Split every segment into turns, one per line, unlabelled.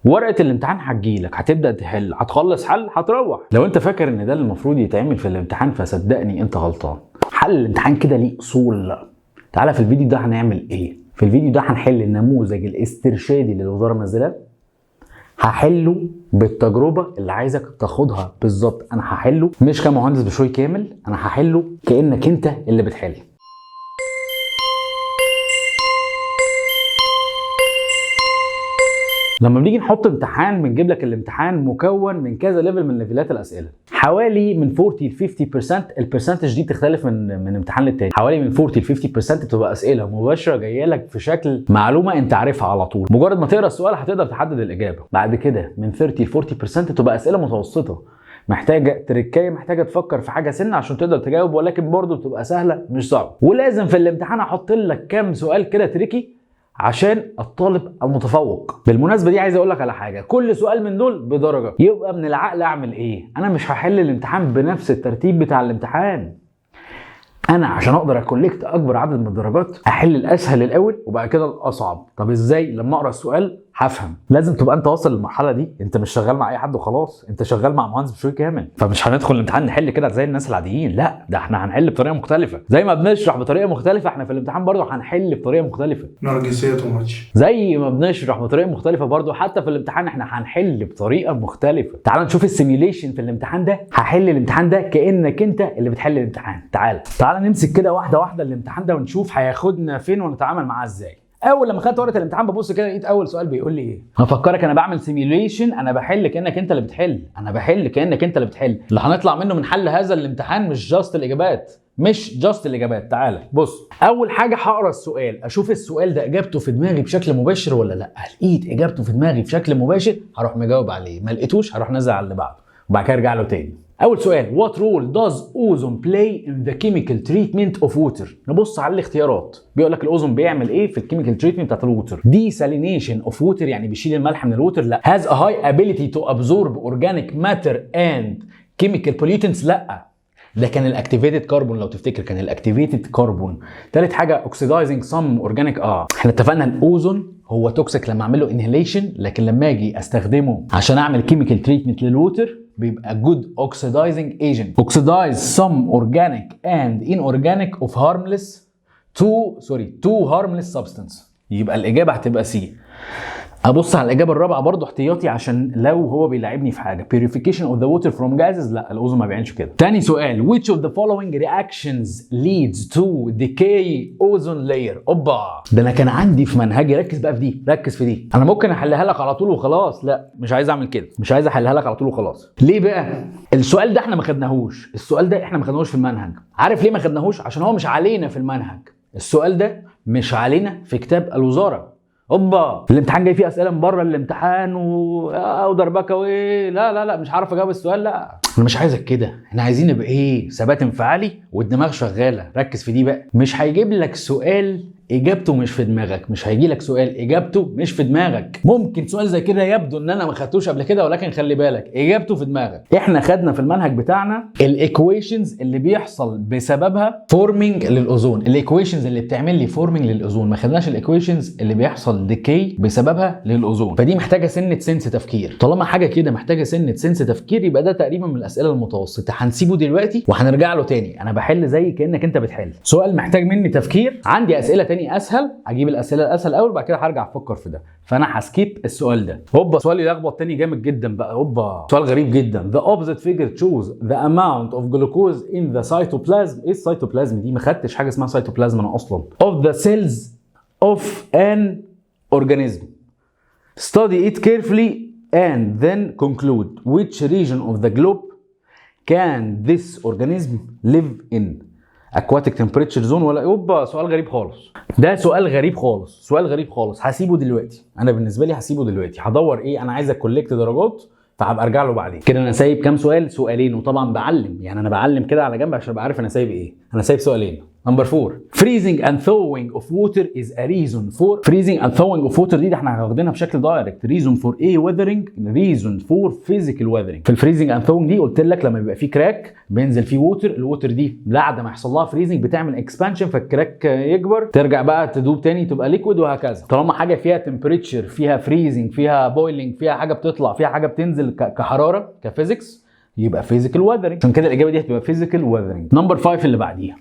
ورقة الامتحان هتجيلك، هتبدا تحل، هتخلص حل، هتروح. لو انت فاكر ان ده اللي المفروض يتعمل في الامتحان فصدقني انت غلطان. حل الامتحان كده ليه اصول. تعالى في الفيديو ده هنعمل ايه؟ في الفيديو ده هنحل النموذج الاسترشادي اللي الوزارة منزلاه، هحله بالتجربة اللي عايزك تاخدها بالظبط. انا هحله مش كمهندس بشوي كامل، انا هحله كانك انت اللي بتحل. لما بنيجي نحط امتحان بنجيب لك الامتحان مكون من كذا level من level ات الاسئلة، حوالي من 40 ل 50%. ال percentage دي بتختلف من امتحان للتاني، حوالي من 40 ل 50% بتبقى اسئلة مباشرة جاية لك في شكل معلومة انت عارفها على طول، مجرد ما تقرا السؤال هتقدر تحدد الاجابة. بعد كده من 30 ل 40% بتبقى اسئلة متوسطه، محتاجه تركايه، محتاجه تفكر في حاجة سنة عشان تقدر تجاوب، ولكن برضه بتبقى سهلة مش صعبة. ولازم في الامتحان احط لك كام سؤال كده tricky عشان الطالب المتفوق. بالمناسبة دي عايز اقول لك على حاجة، كل سؤال من دول بدرجة. يبقى من العقل اعمل ايه؟ انا مش هحل الامتحان بنفس الترتيب بتاع الامتحان. انا عشان اقدر ا collect اكبر عدد من الدرجات احل الاسهل الاول وبعد كده الاصعب. طب ازاي؟ لما اقرا السؤال هفهم. لازم تبقى انت واصل للمرحلة دي، انت مش شغال مع اي حد وخلاص، انت شغال مع مهندس بشوي كامل. فمش هندخل الامتحان نحل كده زي الناس العاديين، لا ده احنا هنحل بطريقة مختلفة. زي ما بنشرح بطريقة مختلفة احنا في الامتحان برضه هنحل بطريقة مختلفة.
نرجسية too much.
زي ما بنشرح بطريقة مختلفة برضه حتى في الامتحان احنا هنحل بطريقة مختلفة. تعال نشوف ال simulation في الامتحان ده. هحل الامتحان ده كانك انت اللي بتحل الامتحان. تعال نمسك كده واحدة واحدة الامتحان ده ونشوف هياخدنا فين ونتعامل معاه ازاي. اول لما خدت ورقة الامتحان ببص كده لقيت اول سؤال بيقول لي ايه. هفكرك انا بعمل simulation، انا بحل كانك انت اللي بتحل، انا بحل كانك انت اللي بتحل. اللي هنطلع منه من حل هذا الامتحان مش just الاجابات، مش just الاجابات. تعالى بص، اول حاجة هقرا السؤال، اشوف السؤال ده اجابته في دماغي بشكل مباشر ولا لا. لقيت اجابته في دماغي بشكل مباشر هروح مجاوب عليه، ما لقيتوش هروح نازل على اللي بعده وبعد كده ارجع له تاني. اول سؤال، what role does ozone play in the chemical treatment of water؟ نبص على الاختيارات. بيقول لك الاوزون بيعمل ايه في ال chemical treatment بتاعت ال water؟ desalination of water يعني بيشيل الملح من ال water؟ لا. has a high ability to absorb organic matter and chemical pollutants؟ لا، ده كان ال activated carbon، لو تفتكر كان ال activated carbon. ثالث حاجة oxidizing some organic. احنا اتفقنا الاوزون هو toxic لما اعمل له inhalation، لكن لما اجي استخدمه عشان اعمل chemical treatment لل water بيبقى good oxidizing agent. oxidize some organic and inorganic of harmless to sorry to harmless substance. يبقى الاجابة هتبقى C. ابص على الاجابة الرابعة برضو احتياطي عشان لو هو بيلاعبني في حاجة. purification of the water from gases؟ لا، الاوزون ما بيعملش كده. تاني سؤال، which of the following reactions leads to decay ozone layer؟ اوبا، ده انا كان عندي في منهجي. ركز بقى في دي، ركز في دي. انا ممكن احلها لك على طول وخلاص، لا مش عايز اعمل كده، مش عايز احلها لك على طول وخلاص. ليه بقى؟ السؤال ده احنا ما خدناهوش، السؤال ده احنا ما خدناهوش في المنهج. عارف ليه ما خدناهوش؟ عشان هو مش علينا في المنهج. السؤال ده مش علينا في كتاب الوزارة. اوبا، الامتحان جاي فيه اسئلة من بره الامتحان ودربكه وايه. لا لا لا، مش عارف اجاوب السؤال. لا انا مش عايزك كده، احنا عايزين نبقى ايه؟ ثبات انفعالي والدماغ شغالة. ركز في دي بقى. مش هيجيب لك سؤال اجابته مش في دماغك، مش هيجي لك سؤال اجابته مش في دماغك. ممكن سؤال زي كده يبدو ان انا ما خدتوش قبل كده، ولكن خلي بالك اجابته في دماغك. احنا خدنا في المنهج بتاعنا ال equations اللي بيحصل بسببها forming للاوزون، ال equations اللي بتعمل لي forming للاوزون، ما خدناش ال equations اللي بيحصل decay بسببها للاوزون. فدي محتاجه سنة sense تفكير. طالما حاجة كده محتاجه سنة sense تفكير يبقى ده تقريبا من الاسئلة المتوسطة. هنسيبه دلوقتي وهنرجع له تاني. انا بحل زي كانك انت بتحل. سؤال محتاج مني تفكير، عندي اسئلة تاني اسهل، اجيب الاسئلة الاسهل الاول وبعد كده هرجع افكر في ده. فانا ه skip السؤال ده. هوبا، سؤال يلخبط تاني جامد جدا بقى. هوبا، سؤال غريب جدا. The opposite figure shows the amount of glucose in the cytoplasm. ايه السيتوبلازم دي؟ ما خدتش حاجة اسمها سيتوبلازم انا اصلا. of the cells of an organism. Study it carefully and then conclude which region of the globe can this organism live in. aquatic temperature zone ولا؟ اوبا، سؤال غريب خالص ده، سؤال غريب خالص، سؤال غريب خالص. هسيبه دلوقتي، انا بالنسبة لي هسيبه دلوقتي. هدور ايه؟ انا عايز ا collect درجات، فهبقى ارجع له بعدين. كده انا سايب كام سؤال؟ سؤالين. وطبعا بعلم، يعني انا بعلم كده على جنب عشان ابقى عارف انا سايب ايه. انا سايب سؤالين. number 4، freezing and thawing of water is a reason for. freezing and thawing of water دي، ده احنا واخدينها بشكل direct. reason for ايه weathering؟ reason for physical weathering. في ال freezing and thawing دي قلت لك لما بيبقى فيه crack بينزل فيه water، ال water دي بعد ما يحصل لها freezing بتعمل expansion، فال crack يكبر، ترجع بقى تدوب تاني تبقى liquid وهكذا. طالما حاجة فيها temperature، فيها freezing، فيها boiling، فيها حاجة بتطلع، فيها حاجة بتنزل، كحراره، ك physics، يبقى physical weathering. عشان كده الاجابة دي هتبقى physical weathering. number 5 اللي بعديها،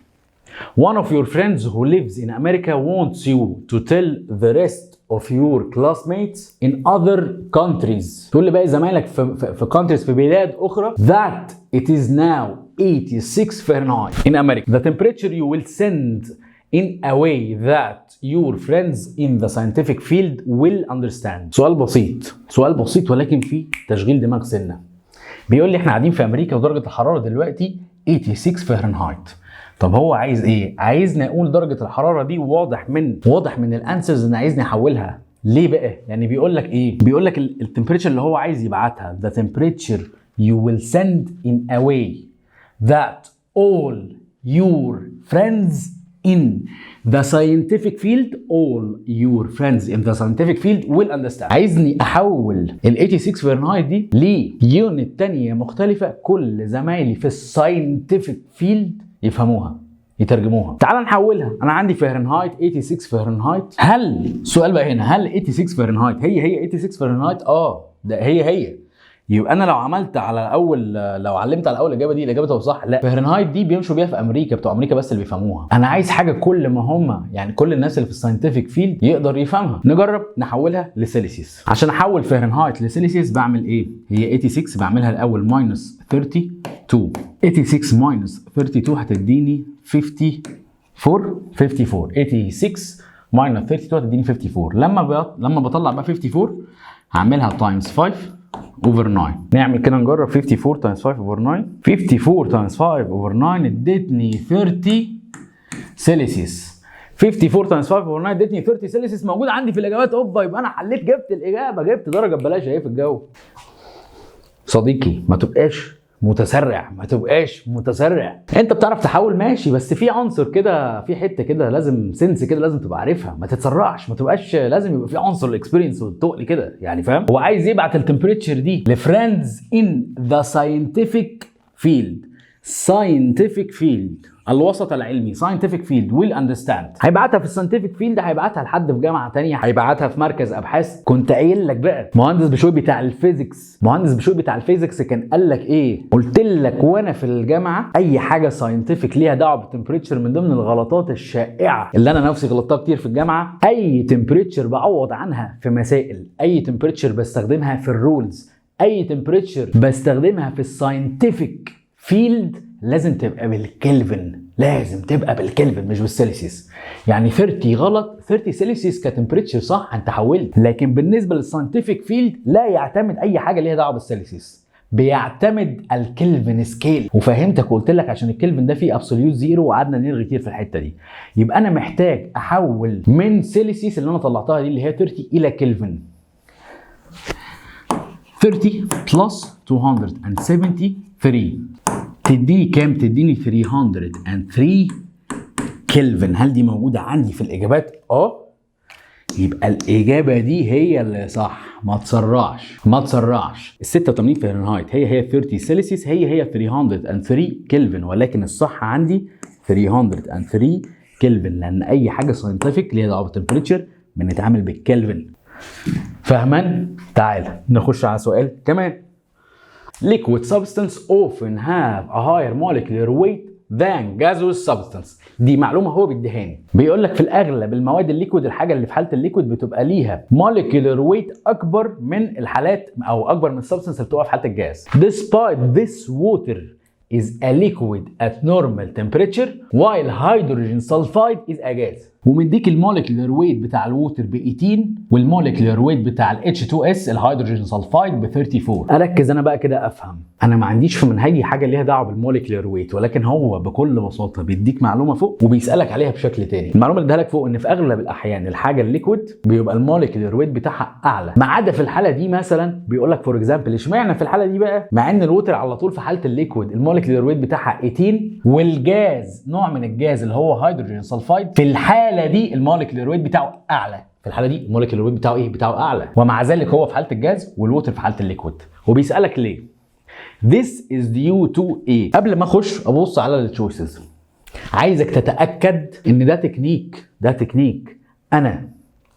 One of your friends who lives in America wants you to tell the rest of your classmates in other countries، تقول لباقي زمايلك في countries، في بلاد أخرى، that it is now 86 Fahrenheit in America. The temperature you will send in a way that your friends in the scientific field will understand. سؤال بسيط، سؤال بسيط ولكن فيه تشغيل دماغ سنة. بيقول لي احنا قاعدين في امريكا ودرجة الحرارة دلوقتي 86 فهرنهايت. طب هو عايز ايه؟ عايزني اقول درجه الحرارة دي. واضح من ال answers ان عايزني احولها ليه بقى؟ يعني بيقول لك ايه؟ بيقول لك ال temperature اللي هو عايز يبعتها، the temperature you will send in a way that all your friends in the scientific field، all your friends in the scientific field will understand. عايزني احول ال 86 فهرنهايت دي ل unit تانية مختلفة، كل زمايلي في ال scientific field يفهموها، يترجموها. تعال نحولها. انا عندي فهرنهايت، 86 فهرنهايت. هل، سؤال بقى هنا، هل 86 فهرنهايت هي هي 86 فهرنهايت؟ اه، ده هي هي. يبقى انا لو عملت على اول، لو علمت على اول اجابه دي، الاجابة تبقى صح؟ لا، فهرنهايت دي بيمشوا بيها في امريكا، بتوع امريكا بس اللي بيفهموها. انا عايز حاجة كل ما هم يعني كل الناس اللي في ال scientific field يقدر يفهمها. نجرب نحولها لسيليسيوس. عشان احول فهرنهايت لسيليسيوس بعمل ايه؟ هي 86 بعملها الاول minus 32. 86 minus 32 هتديني 54. 54، 86 minus 32 هتديني 54. لما بطلع بقى 54 هعملها times 5 over 9. نعمل كده، نجرب 54 times 5 over 9. 54 times 5 over 9 ادتني 30 سيليسيوس. 54 times 5 over 9 ادتني 30 سيليسيوس، موجود عندي في الاجابات. اوبا، يبقى انا حليت، جبت الاجابه، جبت درجه ببلاش اهي في الجو. صديقي، ما تبقاش متسرع، ما تبقاش متسرع. انت بتعرف تحول، ماشي، بس في عنصر كده، في حتة كده لازم sense كده لازم تبقى عارفها. ما تتسرعش، ما تبقاش، لازم يبقى في عنصر ال experience والتقل كده يعني، فاهم؟ هو عايز يبعت ال temperature دي ل friends in the scientific field، scientific field، الوسط العلمي، scientific field will understand. هيبعتها في ال scientific field، هيبعتها لحد في جامعه تانية، هيبعتها في مركز ابحاث. كنت قايل لك بقى مهندس بشوي بتاع ال physics، مهندس بشوي بتاع ال physics كان قال لك ايه؟ قلت لك وانا في الجامعه، اي حاجة scientific ليها دعوه بال temperature، من ضمن الغلطات الشائعة اللي انا نفسي غلطتها كتير في الجامعه، اي temperature بعوض عنها في مسائل، اي temperature بستخدمها في ال rules، اي temperature بستخدمها في ال scientific field، لازم تبقى بالكلفن، لازم تبقى بالكلفن مش بالسيلسيوس. يعني 30 غلط، 30 سيلسيوس ك temperature صح، انت حولت، لكن بالنسبة لل scientific field لا يعتمد اي حاجة ليها دعوه بالسيلسيوس، بيعتمد ال Kelvin scale. وفهمتك وقلت لك عشان الكلفن ده فيه absolute zero، وقعدنا نرغي كتير في الحتة دي. يبقى انا محتاج احول من سيلسيوس اللي انا طلعتها دي اللي هي 30 الى كلفن. 30 plus 273 تديني كام؟ تديني 303 كلفن. هل دي موجودة عندي في الإجابات؟ اه، يبقى الإجابة دي هي اللي صح. ما تسرعش، ما تسرعش. ال 86 فهرنهايت هي هي 30 سيلسيوس، هي هي 303 كلفن، ولكن الصح عندي 303 كلفن، لأن أي حاجة scientific ليها دعوة بال temperature بنتعامل بالكلفن. فاهمان؟ تعال نخش على سؤال كمان. liquid substance often have a higher molecular weight than gaseous substance. دي معلومة هو بيديهاني، بيقول لك في الاغلب المواد ال liquid، الحاجة اللي في حاله ال liquid بتبقى ليها molecular weight اكبر من الحالات او اكبر من ال substance اللي بتبقى في حاله الجاز. despite this، water is a liquid at normal temperature while hydrogen sulfide is a gas. ومديك ال molecular weight بتاع ال water ب 18 وال molecular weight بتاع ال H2S ال hydrogen sulfide ب 34. اركز انا بقى كده افهم. انا ما عنديش في منهجي حاجة ليها دعوه بال molecular weight، ولكن هو بكل بساطة بيديك معلومة فوق وبيسالك عليها بشكل تاني. المعلومة اللي اديها لك فوق ان في اغلب الاحيان الحاجة ال liquid بيبقى ال molecular weight بتاعها اعلى، ما عدا في الحالة دي مثلا. بيقول لك for example، اشمعنى في الحالة دي بقى؟ مع ان ال water على طول في حاله ال liquid ال molecular molecular weight بتاعها 18، والجاز نوع من الجاز اللي هو hydrogen sulfide في الحالة دي ال molecular weight بتاعه اعلى. في الحالة دي ال molecular weight بتاعه ايه؟ بتاعه اعلى. ومع ذلك هو في حاله ال gas وال water في حاله ال liquid. وبيسالك ليه؟ This is due to ايه؟ قبل ما اخش ابص على ال choices، عايزك تتاكد ان ده تكنيك، ده تكنيك. انا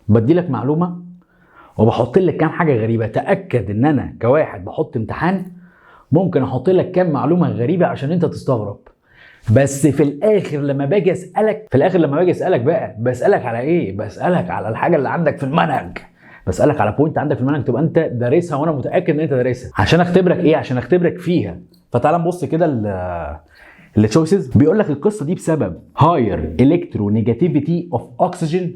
بدي لك معلومة وبحط لك كام حاجة غريبه. تاكد ان انا كواحد بحط امتحان ممكن احط لك كام معلومة غريبة عشان انت تستغرب، بس في الاخر لما باجي اسالك، في الاخر لما باجي اسالك بقى بسالك على ايه؟ بسالك على الحاجة اللي عندك في المنهج، بسالك على point عندك في المنهج تبقى انت دارسها، وانا متاكد ان انت دارسها، عشان اختبرك ايه؟ عشان اختبرك فيها. فتعال نبص كده ال choices. بيقول لك القصة دي بسبب higher electronegativity of oxygen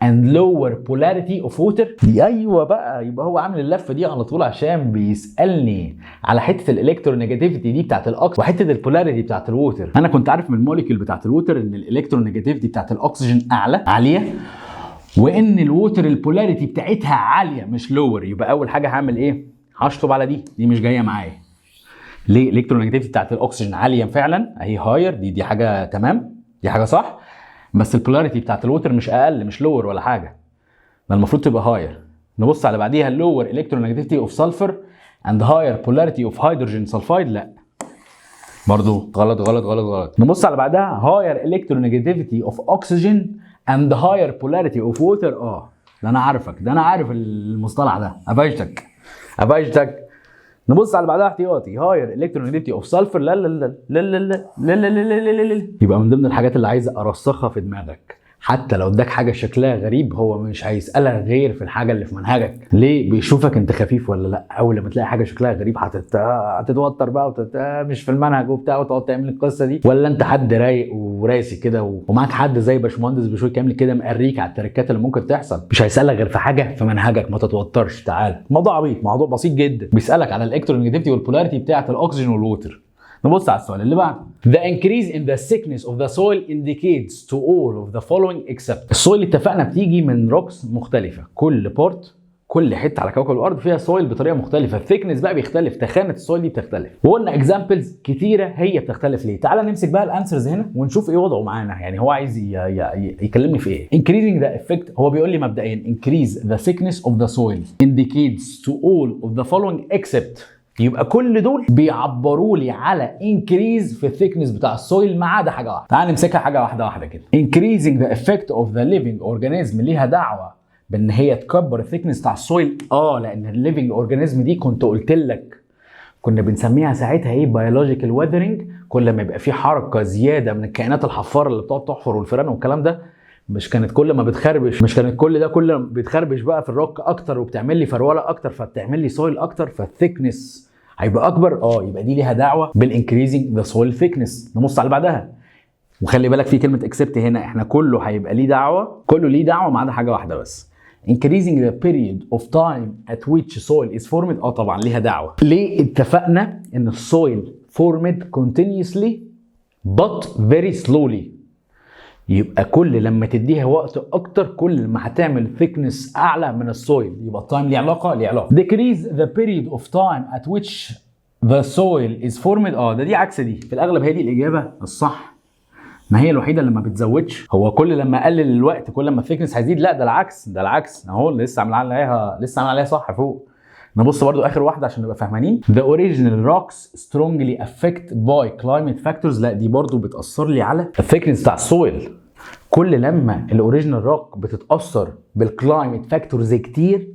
and lower polarity of water. دي ايوه بقى، يبقى هو عامل اللفة دي على طول عشان بيسالني على حتة ال electronegativity دي بتاعت الاكسجين وحتة ال polarity بتاعت ال water. انا كنت عارف من ال molecule بتاعت ال water ان ال electronegativity بتاعت الاكسجين اعلى، عاليه، وان ال water ال polarity بتاعتها عالية مش lower. يبقى اول حاجة هعمل ايه؟ هشطب على دي، دي مش جاية معايا. ليه؟ ال electronegativity بتاعت الاكسجين عالية فعلا اهي higher، دي حاجة تمام، دي حاجة صح، بس ال polarity بتاعت ال water مش اقل، مش lower ولا حاجه، ده المفروض تبقى higher. نبص على بعديها، lower electronegativity of sulfur and higher polarity of hydrogen sulfide. لا برضو غلط غلط غلط غلط. نبص على بعدها، higher electronegativity of oxygen and higher polarity of water. ده انا عارفك، ده انا عارف المصطلح ده، قفشتك قفشتك. نبص على بعدها احتياطي، higher electronegativity of sulfur. لا لا لا لا لا لا لا لا لا لا لا لا. يبقى من ضمن الحاجات اللي عايز ارسخها في دماغك، حتى لو اداك حاجة شكلها غريب هو مش هيسالك غير في الحاجة اللي في منهجك. ليه؟ بيشوفك انت خفيف ولا لا. اول لما تلاقي حاجة شكلها غريب هتتوتر بقى مش في المنهج وبتاع وتقعد تعمل القصة دي، ولا انت حد رايق وراسي كده ومعاك حد زي باشمهندس بشوي كامل كده مقريك على التركات اللي ممكن تحصل. مش هيسالك غير في حاجة في منهجك، ما تتوترش. تعال، موضوع عبيط، موضوع بسيط جدا، بيسالك على ال electronegativity وال polarity بتاعه الاكسجين وال water. نبص على السؤال اللي بعده. The increase in the thickness of the soil indicates to all of the following except. ال soil اتفقنا بتيجي من rocks مختلفة، كل part، كل حتة على كوكب الارض فيها soil بطريقة مختلفه، ال thickness بقى بيختلف، تخانه ال soil دي بتختلف، وقلنا examples كتيرة هي بتختلف ليه. تعال نمسك بقى ال answers هنا ونشوف ايه وضعه معانا، يعني هو عايز يكلمني في ايه. increasing the effect، هو بيقول لي مبدئيا increase the thickness of the soil indicates to all of the following except، يبقى كل دول بيعبروا لي على increase في ال thickness بتاع ال soil ما عدا حاجة واحده. تعال نمسكها حاجة واحدة واحدة كده. increasing the effect of the living organism ليها دعوه بان هي تكبر ال thickness بتاع ال soil؟ لان ال living organism دي كنت قلت لك كنا بنسميها ساعتها ايه؟ biological weathering. كل ما يبقى في حركة زيادة من الكائنات الحفاره اللي بتقعد تحفر والفيران والكلام ده، مش كانت كل ما بتخربش، مش كانت كل ده كل ما بتخربش بقى في الروك اكتر وبتعمل لي فروله اكتر، فبتعمل لي soil اكتر، فال thickness هيبقى اكبر. يبقى دي ليها دعوه بال increasing the soil thickness. نبص على اللي بعدها، وخلي بالك في كلمة except هنا، احنا كله هيبقى ليه دعوه، كله ليه دعوه ما عدا حاجة واحدة بس. increasing the period of time at which soil is formed. طبعا ليها دعوه. ليه؟ اتفقنا ان ال soil formed continuously but very slowly، يبقى كل لما تديها وقت اكتر كل ما هتعمل thickness اعلى من ال soil، يبقى ال time ليه علاقه، ليه علاقه. decrease the period of time at which the soil is formed. ده دي عكس دي، في الاغلب هي دي الاجابة الصح، ما هي الوحيدة اللي ما بتزودش. هو كل لما اقلل الوقت كل ما ال thickness هيزيد؟ لا ده العكس، ده العكس اهو، لسه عامل عليها، لسه عامل عليها صح فوق. نبص برضو اخر واحدة عشان نبقى فاهمانين. The original rocks strongly affect by climate factors. لا دي برضو بتاثر لي على ال thickness بتاع ال soil. كل لما ال original rock بتتاثر بال climate factors كتير،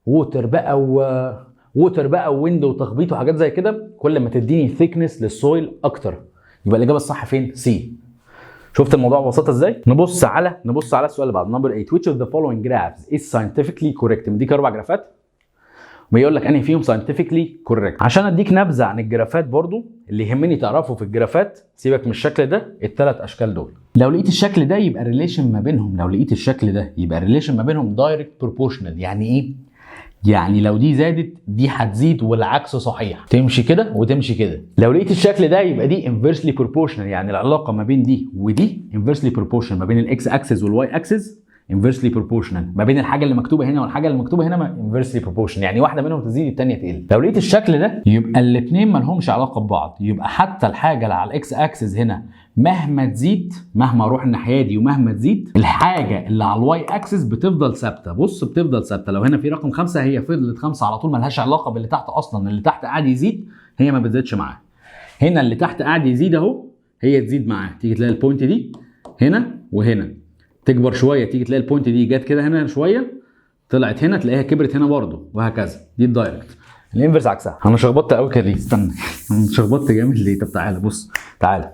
water بقى و water بقى و wind وتخبيط وحاجات زي كده، كل ما تديني thickness لل soil اكتر. يبقى الاجابة الصح فين؟ C. شفت الموضوع ببساطة ازاي؟ نبص على السؤال اللي بعده، number 8، which of the following graphs is scientifically correct؟ مديك اربع جرافات ويقول لك انهي فيهم scientifically correct. عشان اديك نبذه عن الجرافات برضو، اللي يهمني تعرفه في الجرافات، سيبك من الشكل ده، الثلاث اشكال دول. لو لقيت الشكل ده يبقى ال relation ما بينهم، لو لقيت الشكل ده يبقى ال relation ما بينهم direct proportional. يعني ايه؟ يعني لو دي زادت دي هتزيد والعكس صحيح، تمشي كده وتمشي كده. لو لقيت الشكل ده يبقى دي inversely proportional، يعني العلاقة ما بين دي ودي inversely proportional، ما بين ال x axis وال y axis inversely proportional ما بين الحاجة اللي مكتوبة هنا والحاجة اللي مكتوبة هنا، inversely proportional، يعني واحدة منهم تزيد الثانية تقل. لو لقيت الشكل ده يبقى الاثنين ما لهمش علاقة ببعض، يبقى حتى الحاجة اللي على ال x axis هنا مهما تزيد، مهما اروح الناحية دي ومهما تزيد، الحاجة اللي على ال y axis بتفضل ثابته. بص، بتفضل ثابته. لو هنا في رقم 5 هي فضلت 5 على طول، ملهاش علاقة باللي تحت اصلا. اللي تحت قاعد يزيد، هي ما بتزيدش معاه. هنا اللي تحت قاعد يزيد اهو، هي تزيد معاه. تيجي تلاقي ال point دي هنا وهنا تكبر شويه، تيجي تلاقي ال point دي جت كده هنا شويه، طلعت هنا، تلاقيها كبرت هنا برضه، وهكذا. دي ال direct. ال inverse عكسها. انا شخبطت قوي كده ليه؟ استنى، انا شخبطت جامد ليه؟ طب تعالى بص، تعالى.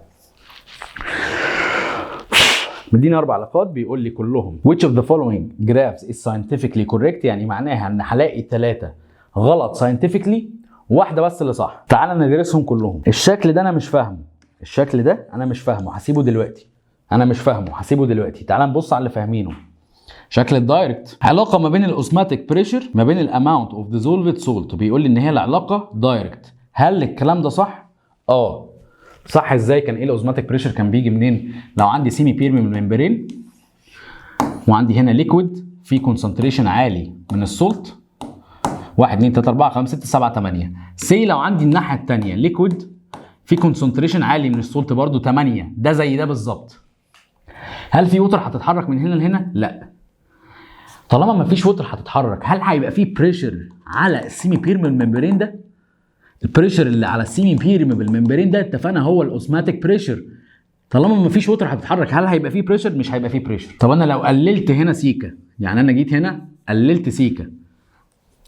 مديني اربع علاقات، بيقول لي كلهم which of the following graphs is scientifically correct، يعني معناها ان هلاقي ثلاثة غلط scientifically، واحدة بس اللي صح. تعال ندرسهم كلهم. الشكل ده انا مش فاهمه، الشكل ده انا مش فاهمه، هسيبه دلوقتي. انا مش فاهمه، هسيبه دلوقتي. تعال نبص على اللي فاهمينه. شكل ال direct، علاقة ما بين ال osmotic pressure ما بين ال amount of dissolved salt، بيقول لي ان هي العلاقة direct. هل الكلام ده صح؟ اه صح. ازاي؟ كان ايه ال osmotic pressure؟ كان بيجي منين؟ لو عندي semi permeable membrane وعندي هنا liquid في concentration عالي من ال salt، 1 2 3 4 5 6 7 8 say، لو عندي الناحية الثانية liquid في concentration عالي من ال salt برضو 8، ده زي ده بالظبط. هل في water هتتحرك من هنا لهنا؟ لا. طالما ما فيش water هتتحرك، هل هيبقى في pressure على ال semi permeable membrane ده؟ ال pressure اللي على ال semi permeable membrane ده اتفقنا هو ال osmotic pressure. طالما ما فيش water هتتحرك، هل هيبقى فيه pressure؟ مش هيبقى فيه pressure. طب انا لو قللت هنا سيكا، يعني انا جيت هنا قللت سيكا،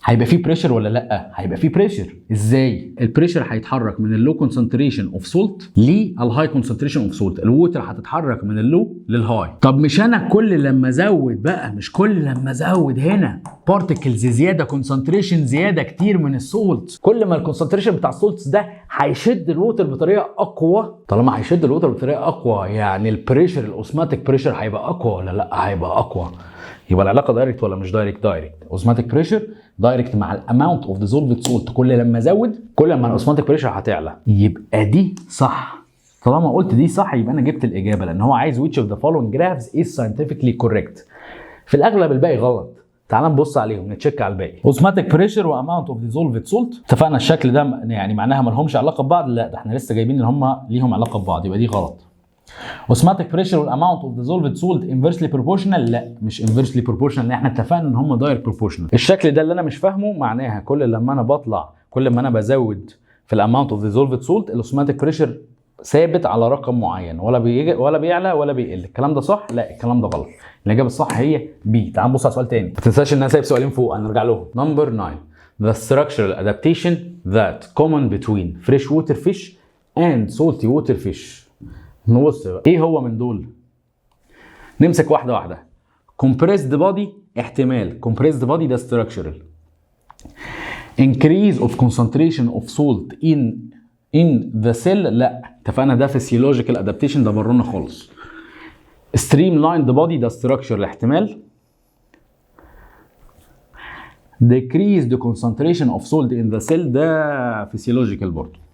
هيبقى فيه pressure ولا لا؟ هيبقى فيه pressure. ازاي؟ ال pressure هيتحرك من ال low concentration of salt لل high concentration of salt. ال water هتتحرك من ال low لل high. طب مش انا كل لما ازود بقى، مش كل لما ازود هنا particles زياده، concentration زيادة كتير من ال salt، كل ما ال concentration بتاع ال salt ده هيشد ال water بطريقة اقوى؟ طالما هيشد ال water بطريقة اقوى، يعني ال pressure، ال osmotic pressure هيبقى اقوى ولا لا؟ هيبقى اقوى. يبقى العلاقة direct ولا مش direct؟ direct. osmotic pressure direct مع ال amount of dissolved salt. كل لما ازود، كل ما ال osmotic pressure هتعلى. يبقى دي صح. طالما قلت دي صح يبقى انا جبت الاجابه، لان هو عايز which of the following graphs is scientifically correct. في الاغلب الباقي غلط. تعال نبص عليهم، نتشيك على الباقي. osmotic pressure و amount of dissolved salt، اتفقنا الشكل ده يعني معناها ما لهمش علاقة ببعض. لا، ده احنا لسه جايبين ان هم ليهم علاقة ببعض، يبقى دي غلط. osmotic pressure وال amount of dissolved salt inversely proportional، لا مش inversely proportional، لان احنا اتفقنا ان هم direct proportional. الشكل ده اللي انا مش فاهمه، معناها كل لما انا بطلع، كل ما انا بزود في ال amount of dissolved salt، ال osmotic pressure ثابت على رقم معين، ولا بيجي ولا بيعلى ولا بيقل. الكلام ده صح؟ لا، الكلام ده غلط. الاجابة الصح هي B. تعال نبص على سؤال تاني. ما تنساش ان انا سايب سؤالين فوق، هنرجع لهم. number 9، the structural adaptation that common between freshwater fish and salty water fish. نبص بقى ايه هو من دول، نمسك واحدة واحده. compressed body احتمال، compressed body ده structural. increase of concentration of salt in the cell، لا، اتفقنا ده physiological adaptation، ده برانا خالص. streamlined body ده structural احتمال. decrease the concentration of salt in the cell ده physiological برضه.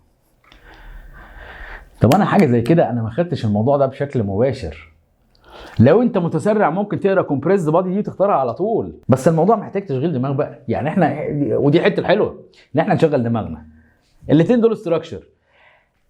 طب انا حاجة زي كده انا ما خدتش الموضوع ده بشكل مباشر. لو انت متسرع ممكن تقرا compressed body دي وتختارها على طول، بس الموضوع محتاج تشغيل دماغ بقى. يعني احنا ودي الحتة الحلوة ان احنا نشغل دماغنا. الاثنين دول structure،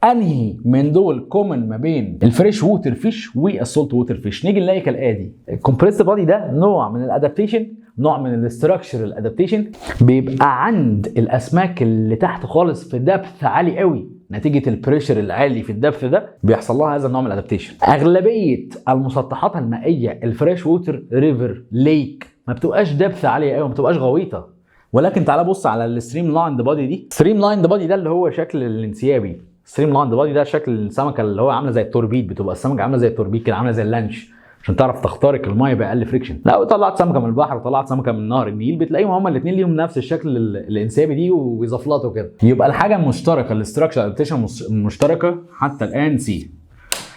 انهي من دول common ما بين ال fresh water fish وال salt water fish؟ نيجي نلاقي كالاتي: ال compressed body ده نوع من ال adaptation، نوع من ال structural adaptation، بيبقى عند الاسماك اللي تحت خالص في depth عالي قوي. نتيجة ال pressure العالي في ال depth ده بيحصل لها هذا النوع من ال adaptation. اغلبية المسطحات المائيه، ال fresh water، river، lake، ما بتبقاش depth عالية قوي، ما بتبقاش غويطه. ولكن تعالى بص على ال streamlined body دي. streamlined body ده اللي هو شكل الانسيابي. streamlined body ده شكل السمكة اللي هو عامله زي التوربيد، بتبقى السمكة عامله زي التوربيد كده، عامله زي اللانش، عشان تعرف تخترق المية باقل friction. لو طلعت سمكة من البحر وطلعت سمكة من نهر النيل بتلاقيهم هما الاثنين ليهم نفس الشكل الانسيابي دي وبيزفلطوا كده. يبقى الحاجة المشتركه، ال structure adaptation المشتركة حتى الان C.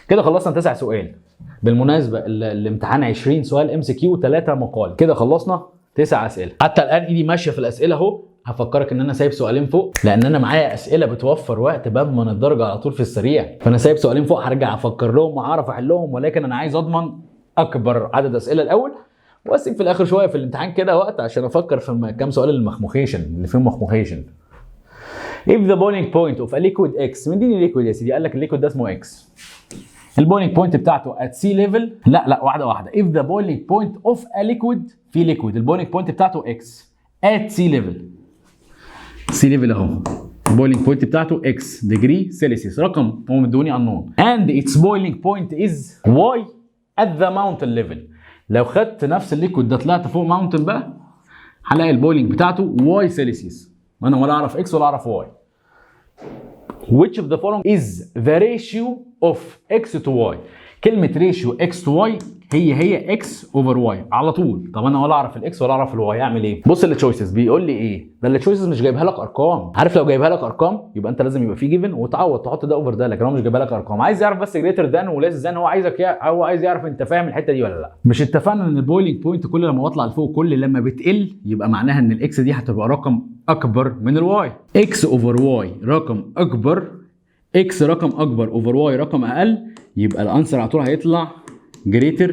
كده خلصنا تسع سؤال. بالمناسبة الامتحان 20 سؤال MCQ، 3 مقال. كده خلصنا تسع اسئلة حتى الان، ايدي ماشية في الاسئلة اهو. هفكرك ان انا سايب سؤالين فوق، لان انا معايا اسئلة بتوفر وقت، بضمن الدرجة على طول في السريع، فانا سايب سؤالين فوق هرجع افكر لهم واعرف احلهم، ولكن انا عايز اضمن اكبر عدد اسئلة الاول. واسيب في الاخر شوية في الامتحان كده وقت عشان افكر في كام سؤال المخمخيشن اللي فيهم مخمخيشن. If the boiling point of a liquid X، مديني liquid يا سيدي، قال لك ال liquid ده اسمه X، ال boiling point بتاعته at sea level. لا لا، واحدة واحده. if the boiling point of a liquid، في liquid ال boiling point بتاعته X at sea level، sea level اهو، ال boiling point بتاعته X degree Celsius، رقم هو مدوني unknown، and its boiling point is Y at the mountain level. لو خدت نفس ال liquid ده طلعت فوق mountain بقى، هلاقي ال boiling بتاعته Y سيلسيوس، وانا ولا اعرف X ولا اعرف Y. which of the following is the ratio of x to y؟ كلمة ratio x to y هي هي x over y على طول. طب انا ولا اعرف ال X ولا اعرف ال Y، اعمل ايه؟ بص ال choices بيقول لي ايه؟ ده ال choices مش جايبها لك ارقام. عارف لو جايبها لك ارقام يبقى انت لازم يبقى في given وتعوض تحط ده over ده، لكن هو مش جايبها لك ارقام، عايز يعرف بس greater than و less than. هو عايز يعرف انت فاهم الحتة دي ولا لا. مش اتفقنا ان ال boiling point كل لما بطلع لفوق كل لما بتقل؟ يبقى معناها ان ال X دي هتبقى رقم اكبر من ال Y. X over Y رقم اكبر، X رقم اكبر over Y رقم اقل، يبقى ال answer على طول هيطلع greater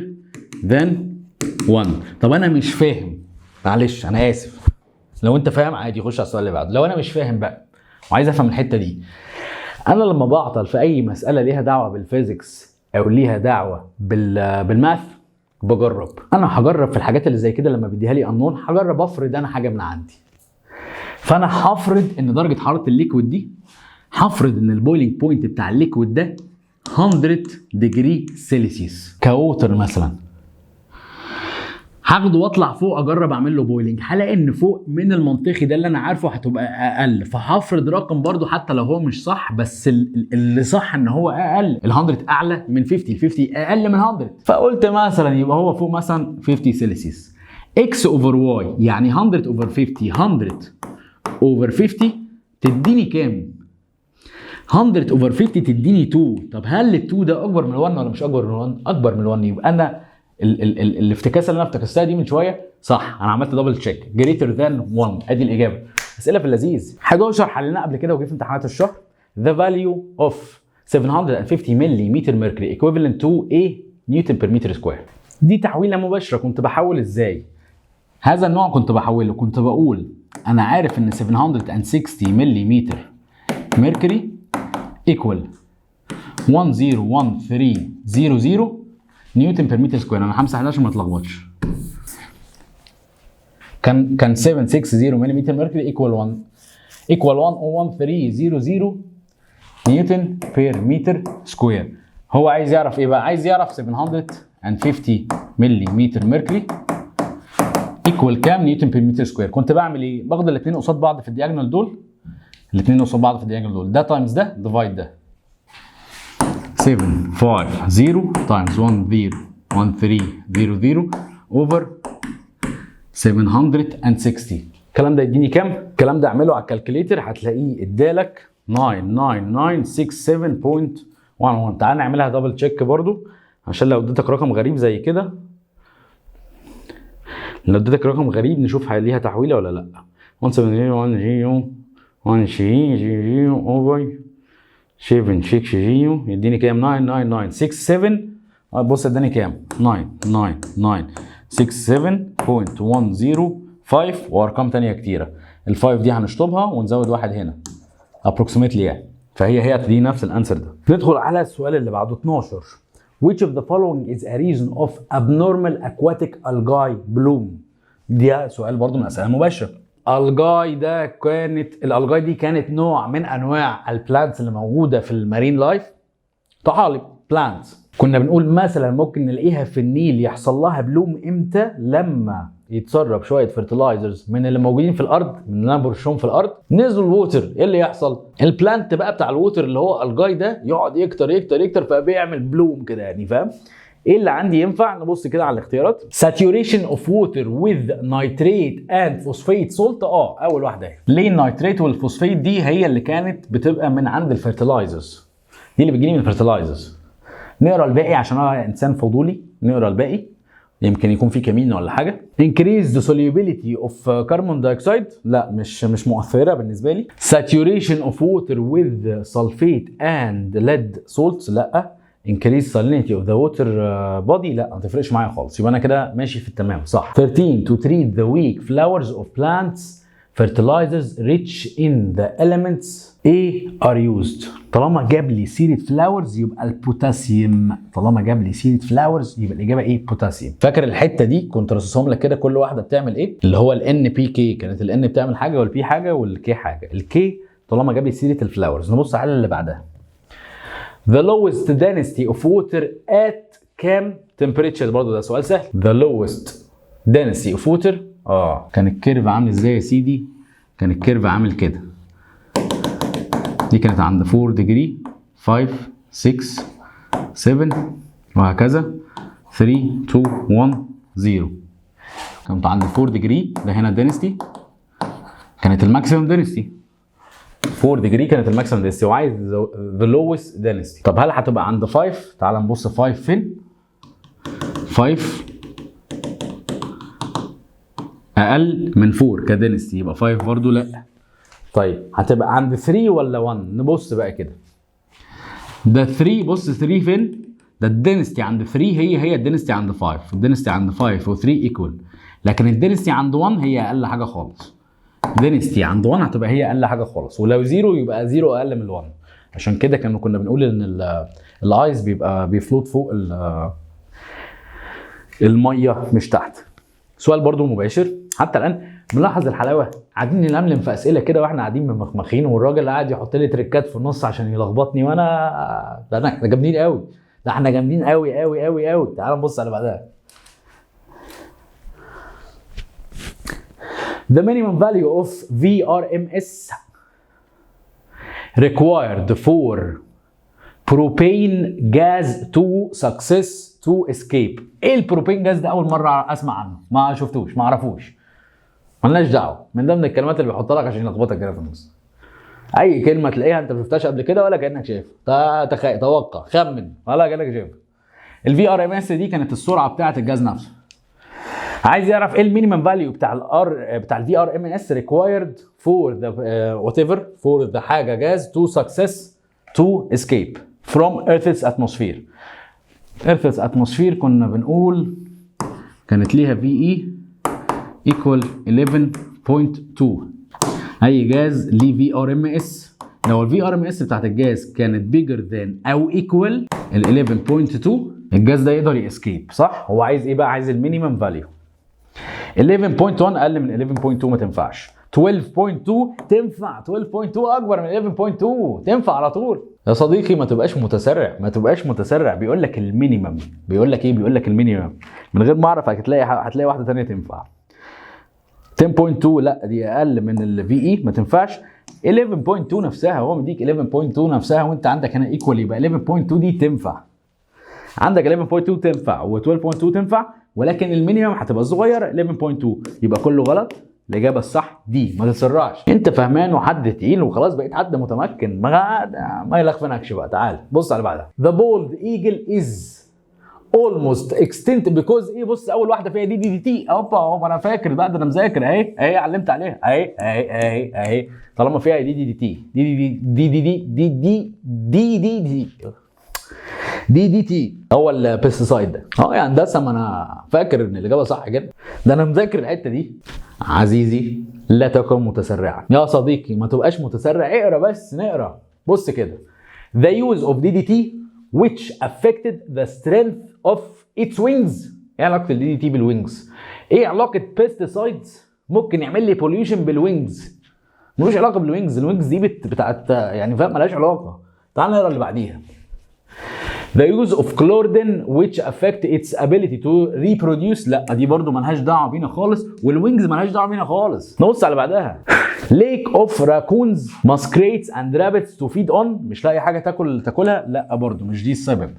than 1. طب انا مش فاهم، معلش انا اسف. لو انت فاهم عادي خش على السؤال اللي بعده. لو انا مش فاهم بقى وعايز افهم الحتة دي، انا لما بعطل في اي مسالة ليها دعوه بال physics او ليها دعوه بال math بجرب. انا هجرب في الحاجات اللي زي كده، لما بيديها لي unknown هجرب افرض انا حاجة من عندي. فانا هفرض ان درجه حرارة ال liquid دي، هفرض ان ال boiling point بتاع ال liquid ده 100 degree Celsius ك water مثلا. هاخده واطلع فوق اجرب اعمل له boiling، هلاقي ان فوق من المنطقي ده اللي انا عارفه هتبقى اقل، فهفرض رقم برضو حتى لو هو مش صح، بس اللي صح ان هو اقل. ال 100 اعلى من 50، ال 50 اقل من 100، فقلت مثلا يبقى هو فوق مثلا 50 Celsius. X over Y يعني 100 over 50. 100 over 50 تديني كام؟ 100 over 50 تديني 2. طب هل ال 2 ده اكبر من 1 ولا مش اكبر من 1؟ اكبر من 1. يبقى انا ال ال ال الافتكاسه اللي انا افتكستها دي من شوية صح، انا عملت double check، greater than 1. ادي الاجابه. اسئلة في اللذيذ. 11 حليناه قبل كده وجه في امتحانات الشهر. the value of 750 millimeter mercury equivalent to ايه newton per meter square؟ دي تحويله مباشره. كنت بحول ازاي؟ هذا النوع كنت بحوله، كنت بقول انا عارف ان 760 millimeter mercury equal 101300 newton per meter square. انا همسح ده عشان ما اتلخبطش. كان 760 millimeter mercury equal 1 equal 101300 newton per meter square. هو عايز يعرف ايه بقى؟ عايز يعرف 750 millimeter mercury equal كام newton per meter square. كنت بعمل ايه؟ باخد الاثنين قصاد بعض في ال diagonal دول، الاثنين قصاد بعض في ال diagonal دول، ده times ده divide ده. 750 times 1 0 1 3 0 0 over 760. الكلام ده يديني كام؟ الكلام ده اعمله على ال calculator هتلاقيه ادالك 99967.11. تعال نعملها double check برضو، عشان لو اديتك رقم غريب زي كده، لو اديتك رقم غريب نشوف ليها تحويله ولا لا. 1 7 1 0 1 0 0 over 7 6 0 يديني كام؟ 9 9 9 6 7. بص اداني كام؟ 9 9 9 6 7.105 وارقام تانية كتيره. ال 5 دي هنشطبها ونزود واحد هنا approximately يعني، فهي هي دي نفس ال answer ده. ندخل على السؤال اللي بعده، 12. which of the following is a reason of abnormal aquatic algae bloom؟ دي سؤال برضو من الاسئلة المباشره. algae ده كانت ال algae دي كانت نوع من انواع ال plants اللي موجودة في ال marine life، طحالب plants. كنا بنقول مثلا ممكن نلاقيها في النيل، يحصل لها bloom امتى؟ لما يتسرب شوية fertilizers من اللي موجودين في الارض، من اللي انا برشهم في الارض، نزلوا ال water، ايه اللي يحصل؟ ال plant بقى بتاع ال water اللي هو algae ده يقعد يكتر يكتر يكتر، فبيعمل bloom كده يعني. فاهم ايه اللي عندي ينفع؟ نبص كده على الاختيارات. saturation of water with nitrate and phosphate salt. اول واحدة اهي. ليه ال nitrate وال phosphate دي هي اللي كانت بتبقى من عند ال fertilizers، دي اللي بتجيلي من ال fertilizers. نقرا الباقي عشان انا انسان فضولي، نقرا الباقي يمكن يكون في كمين ولا حاجة. increase the solubility of carbon dioxide، لا مش مؤثرة بالنسبة لي. saturation of water with sulfate and lead salts، لا. increase salinity of the water body، لا ما تفرقش معايا خالص، يبقى انا كده ماشي في التمام صح. 13، to treat the weak flowers of plants، fertilizers rich in the elements ايه are used؟ طالما جاب لي سيره flowers يبقى البوتاسيوم. طالما جاب لي سيره flowers يبقى الاجابة ايه؟ بوتاسيوم. فاكر الحتة دي؟ كنت رصصهم لك كده، كل واحدة بتعمل ايه، اللي هو ال NPK، كانت ال N بتعمل حاجة وال P حاجة وال K حاجه. ال K طالما جاب لي سيره ال flowers. نبص على اللي بعدها. The lowest density of water at كام temperature؟ برضه ده سؤال سهل. The lowest density of water، كان ال curve عامل ازاي يا سيدي؟ كان ال curve عامل كده. دي كانت عند 4 degree، 5، 6، 7، وهكذا، 3، 2، 1، 0. كانت عند 4 degree. ده هنا density كانت ال maximum density. 4 degree كانت ال maximum density، وعايز the lowest density. طب هل هتبقى عند 5؟ تعال نبص، 5 فين؟ 5 اقل من 4 ك density، يبقى 5 برضو لا. طيب هتبقى عند 3 ولا 1؟ نبص بقى كده، ده 3. بص 3 فين؟ ده ال density عند 3 هي هي ال density عند 5. ال density عند 5 و 3 equal، لكن ال density عند 1 هي اقل حاجة خالص. density عند 1 هتبقى هي اقل حاجة خالص، ولو 0 يبقى 0 اقل من 1. عشان كده كنا بنقول ان ال ice بيبقى بي float فوق المية مش تحت. سؤال برضو مباشر. حتى الان ملاحظ الحلاوه؟ قاعدين نلملم في اسئلة كده واحنا قاعدين ممخمخين، والراجل قاعد يحط لي تريكات في النص عشان يلخبطني، وانا ده احنا جامدين قوي، ده احنا جامدين قوي قوي قوي قوي. تعال نبص على بعدها. The minimum value of VRMS required for propane gas to success to escape. ايه ال propane gas ده؟ اول مرة اسمع عنه، ما شفتوش، ما اعرفوش، مالناش دعوه. من ضمن الكلمات اللي بيحطها لك عشان يلخبطك كده في النص. اي كلمة تلاقيها انت ما شفتهاش قبل كده ولا كانك شايفها، تخيل، توقع، خمن، ولا كانك شايفها. ال VRMS دي كانت السرعة بتاعه الجاز نفسه. عايز يعرف ايه ال minimum value بتاع ال R بتاع ال VRMS required for the whatever، for the حاجة gas to success to escape from earth's atmosphere. earth's atmosphere كنا بنقول كانت ليها VE equal 11.2. اي جاز ليه VRMS، لو ال VRMS بتاعت الجاز كانت bigger than او equal ال 11.2، الجاز ده يقدر ي escape، صح؟ هو عايز ايه بقى؟ عايز ال minimum value. 11.1 اقل من 11.2، ما تنفعش. 12.2 تنفع، 12.2 اكبر من 11.2، تنفع على طول. يا صديقي ما تبقاش متسرع، ما تبقاش متسرع. بيقول لك ال minimum، بيقول لك ايه؟ بيقول لك ال minimum. من غير ما اعرف هتلاقي واحدة ثانية تنفع. 10.2 لا، دي اقل من ال VE، ما تنفعش. 11.2 نفسها، هو مديك 11.2 نفسها، وانت عندك هنا equal، يبقى 11.2 دي تنفع. عندك 11.2 تنفع و12.2 تنفع، ولكن ال minimum هتبقى صغيرة 11.2، يبقى كله غلط. الاجابة الصح دي. ما تسرعش، انت فهمان وحد تقيل وخلاص بقيت حد متمكن، ما يلخفنكش بقى. تعال بص على بعدها. The bald eagle is almost extinct because ايه؟ بص، اول واحدة فيها DDT. اوبا اوبا، انا فاكر بقى، ده انا مذاكر. اهي اهي، علمت عليها، اهي اهي اهي اهي. طالما فيها دي دي دي تي دي دي دي دي دي دي دي دي دي دي دي تي، هو ال pesticide ده. يا هندسه، ما انا فاكر ان الاجابة صح كده، ده انا مذاكر الحتة دي. عزيزي لا تكن متسرعا، يا صديقي ما تبقاش متسرع، اقرا بس، نقرا. بص كده، the use of DDT which affected the strength of its wings. ايه علاقة ال DDT بال wings؟ ايه علاقة pesticides ممكن يعمل لي pollution بال wings؟ ملوش علاقة بال wings. ال wings دي بتاعت يعني، فاهم؟ ملهاش علاقه. تعال نقرا اللي بعديها. The use of chlordane which affect its ability to reproduce. لا، دي برضو ملهاش دعوه بينا خالص، وال wings ملهاش دعوه بينا خالص. نبص على اللي بعدها. Lack of raccoons، muskrats and rabbits to feed on. مش لاقي حاجة تاكلها، لا برضو مش دي السبب.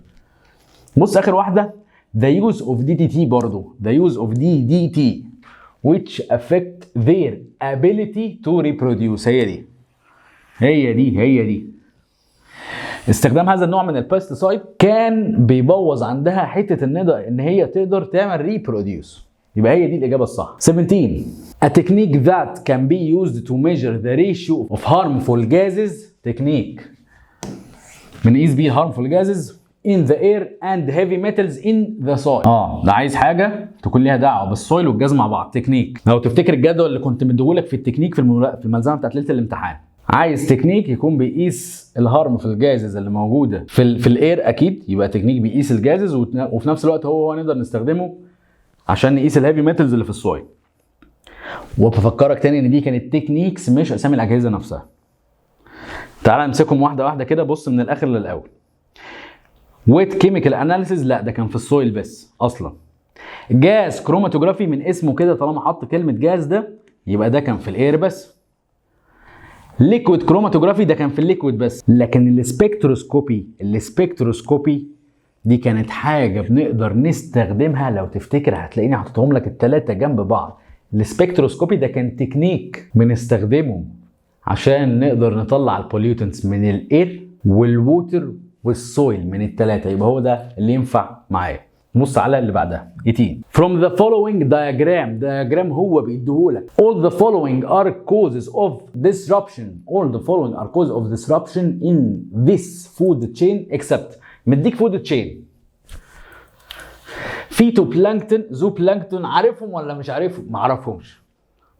بص اخر واحده، the use of DDT، برضو the use of DDT which affect their ability to reproduce. هي دي هي دي هي دي. استخدام هذا النوع من ال pesticide كان بيبوظ عندها حتة ان هي تقدر تعمل reproduce، يبقى هي دي الاجابة الصح. 17، A technique that can be used to measure the ratio of harmful gases. technique بنقيس بيه harmful gases. in the air and heavy metals in the soil. ده عايز حاجة تكون ليها دعوه بال soil وال gas مع بعض، تكنيك. لو تفتكر الجدول اللي كنت مديهولك في التكنيك في الملزمه بتاعت ليلة الامتحان، عايز تكنيك يكون بيقيس ال harmful gases اللي موجودة في ال air، اكيد يبقى تكنيك بيقيس ال gases، وفي نفس الوقت هو نقدر نستخدمه عشان نقيس ال heavy metals اللي في ال soil. وبفكرك تاني ان دي كانت techniques مش اسامي الاجهزة نفسها. تعال نمسكهم واحدة واحدة كده. بص من الاخر للاول. wet chemical analysis، لا ده كان في ال soil بس اصلا. gas chromatography من اسمه كده، طالما حط كلمة جاز ده يبقى ده كان في ال air بس. liquid chromatography ده كان في ال liquid بس. لكن ال spectroscopy دي كانت حاجة بنقدر نستخدمها، لو تفتكر هتلاقيني حاططهم لك الثلاثة جنب بعض. ال spectroscopy ده كان تكنيك بنستخدمه عشان نقدر نطلع ال pollutants من ال air وال water وال soil، من الثلاثه، يبقى هو ده اللي ينفع معايا. نبص على اللي بعدها، 18. from the following diagram، diagram هو بيديهولك، all the following are causes of disruption، all the following are causes of disruption in this food chain except. مديك food chain، phytoplankton، zooplankton، عارفهم ولا مش عارفهم؟ ما اعرفهمش،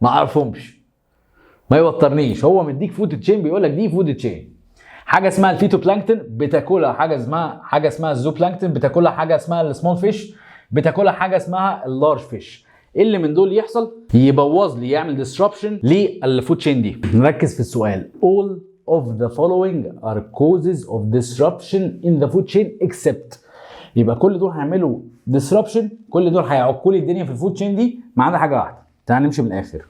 ما اعرفهمش، ما يوترنيش. هو مديك food chain، بيقول لك دي food chain، حاجة اسمها ال phytoplankton بتاكلها حاجه اسمها ال zooplankton، بتاكلها حاجة اسمها ال small fish، بتاكلها حاجة اسمها ال large fish. ايه اللي من دول يحصل يبوظ لي، يعمل disruption لل food chain دي؟ نركز في السؤال. all of the following are causes of disruption in the food chain except، يبقى كل دول هيعملوا disruption، كل دول هيعكوا لي الدنيا في ال food chain دي ما عدا حاجة واحده. تعال نمشي من الاخر.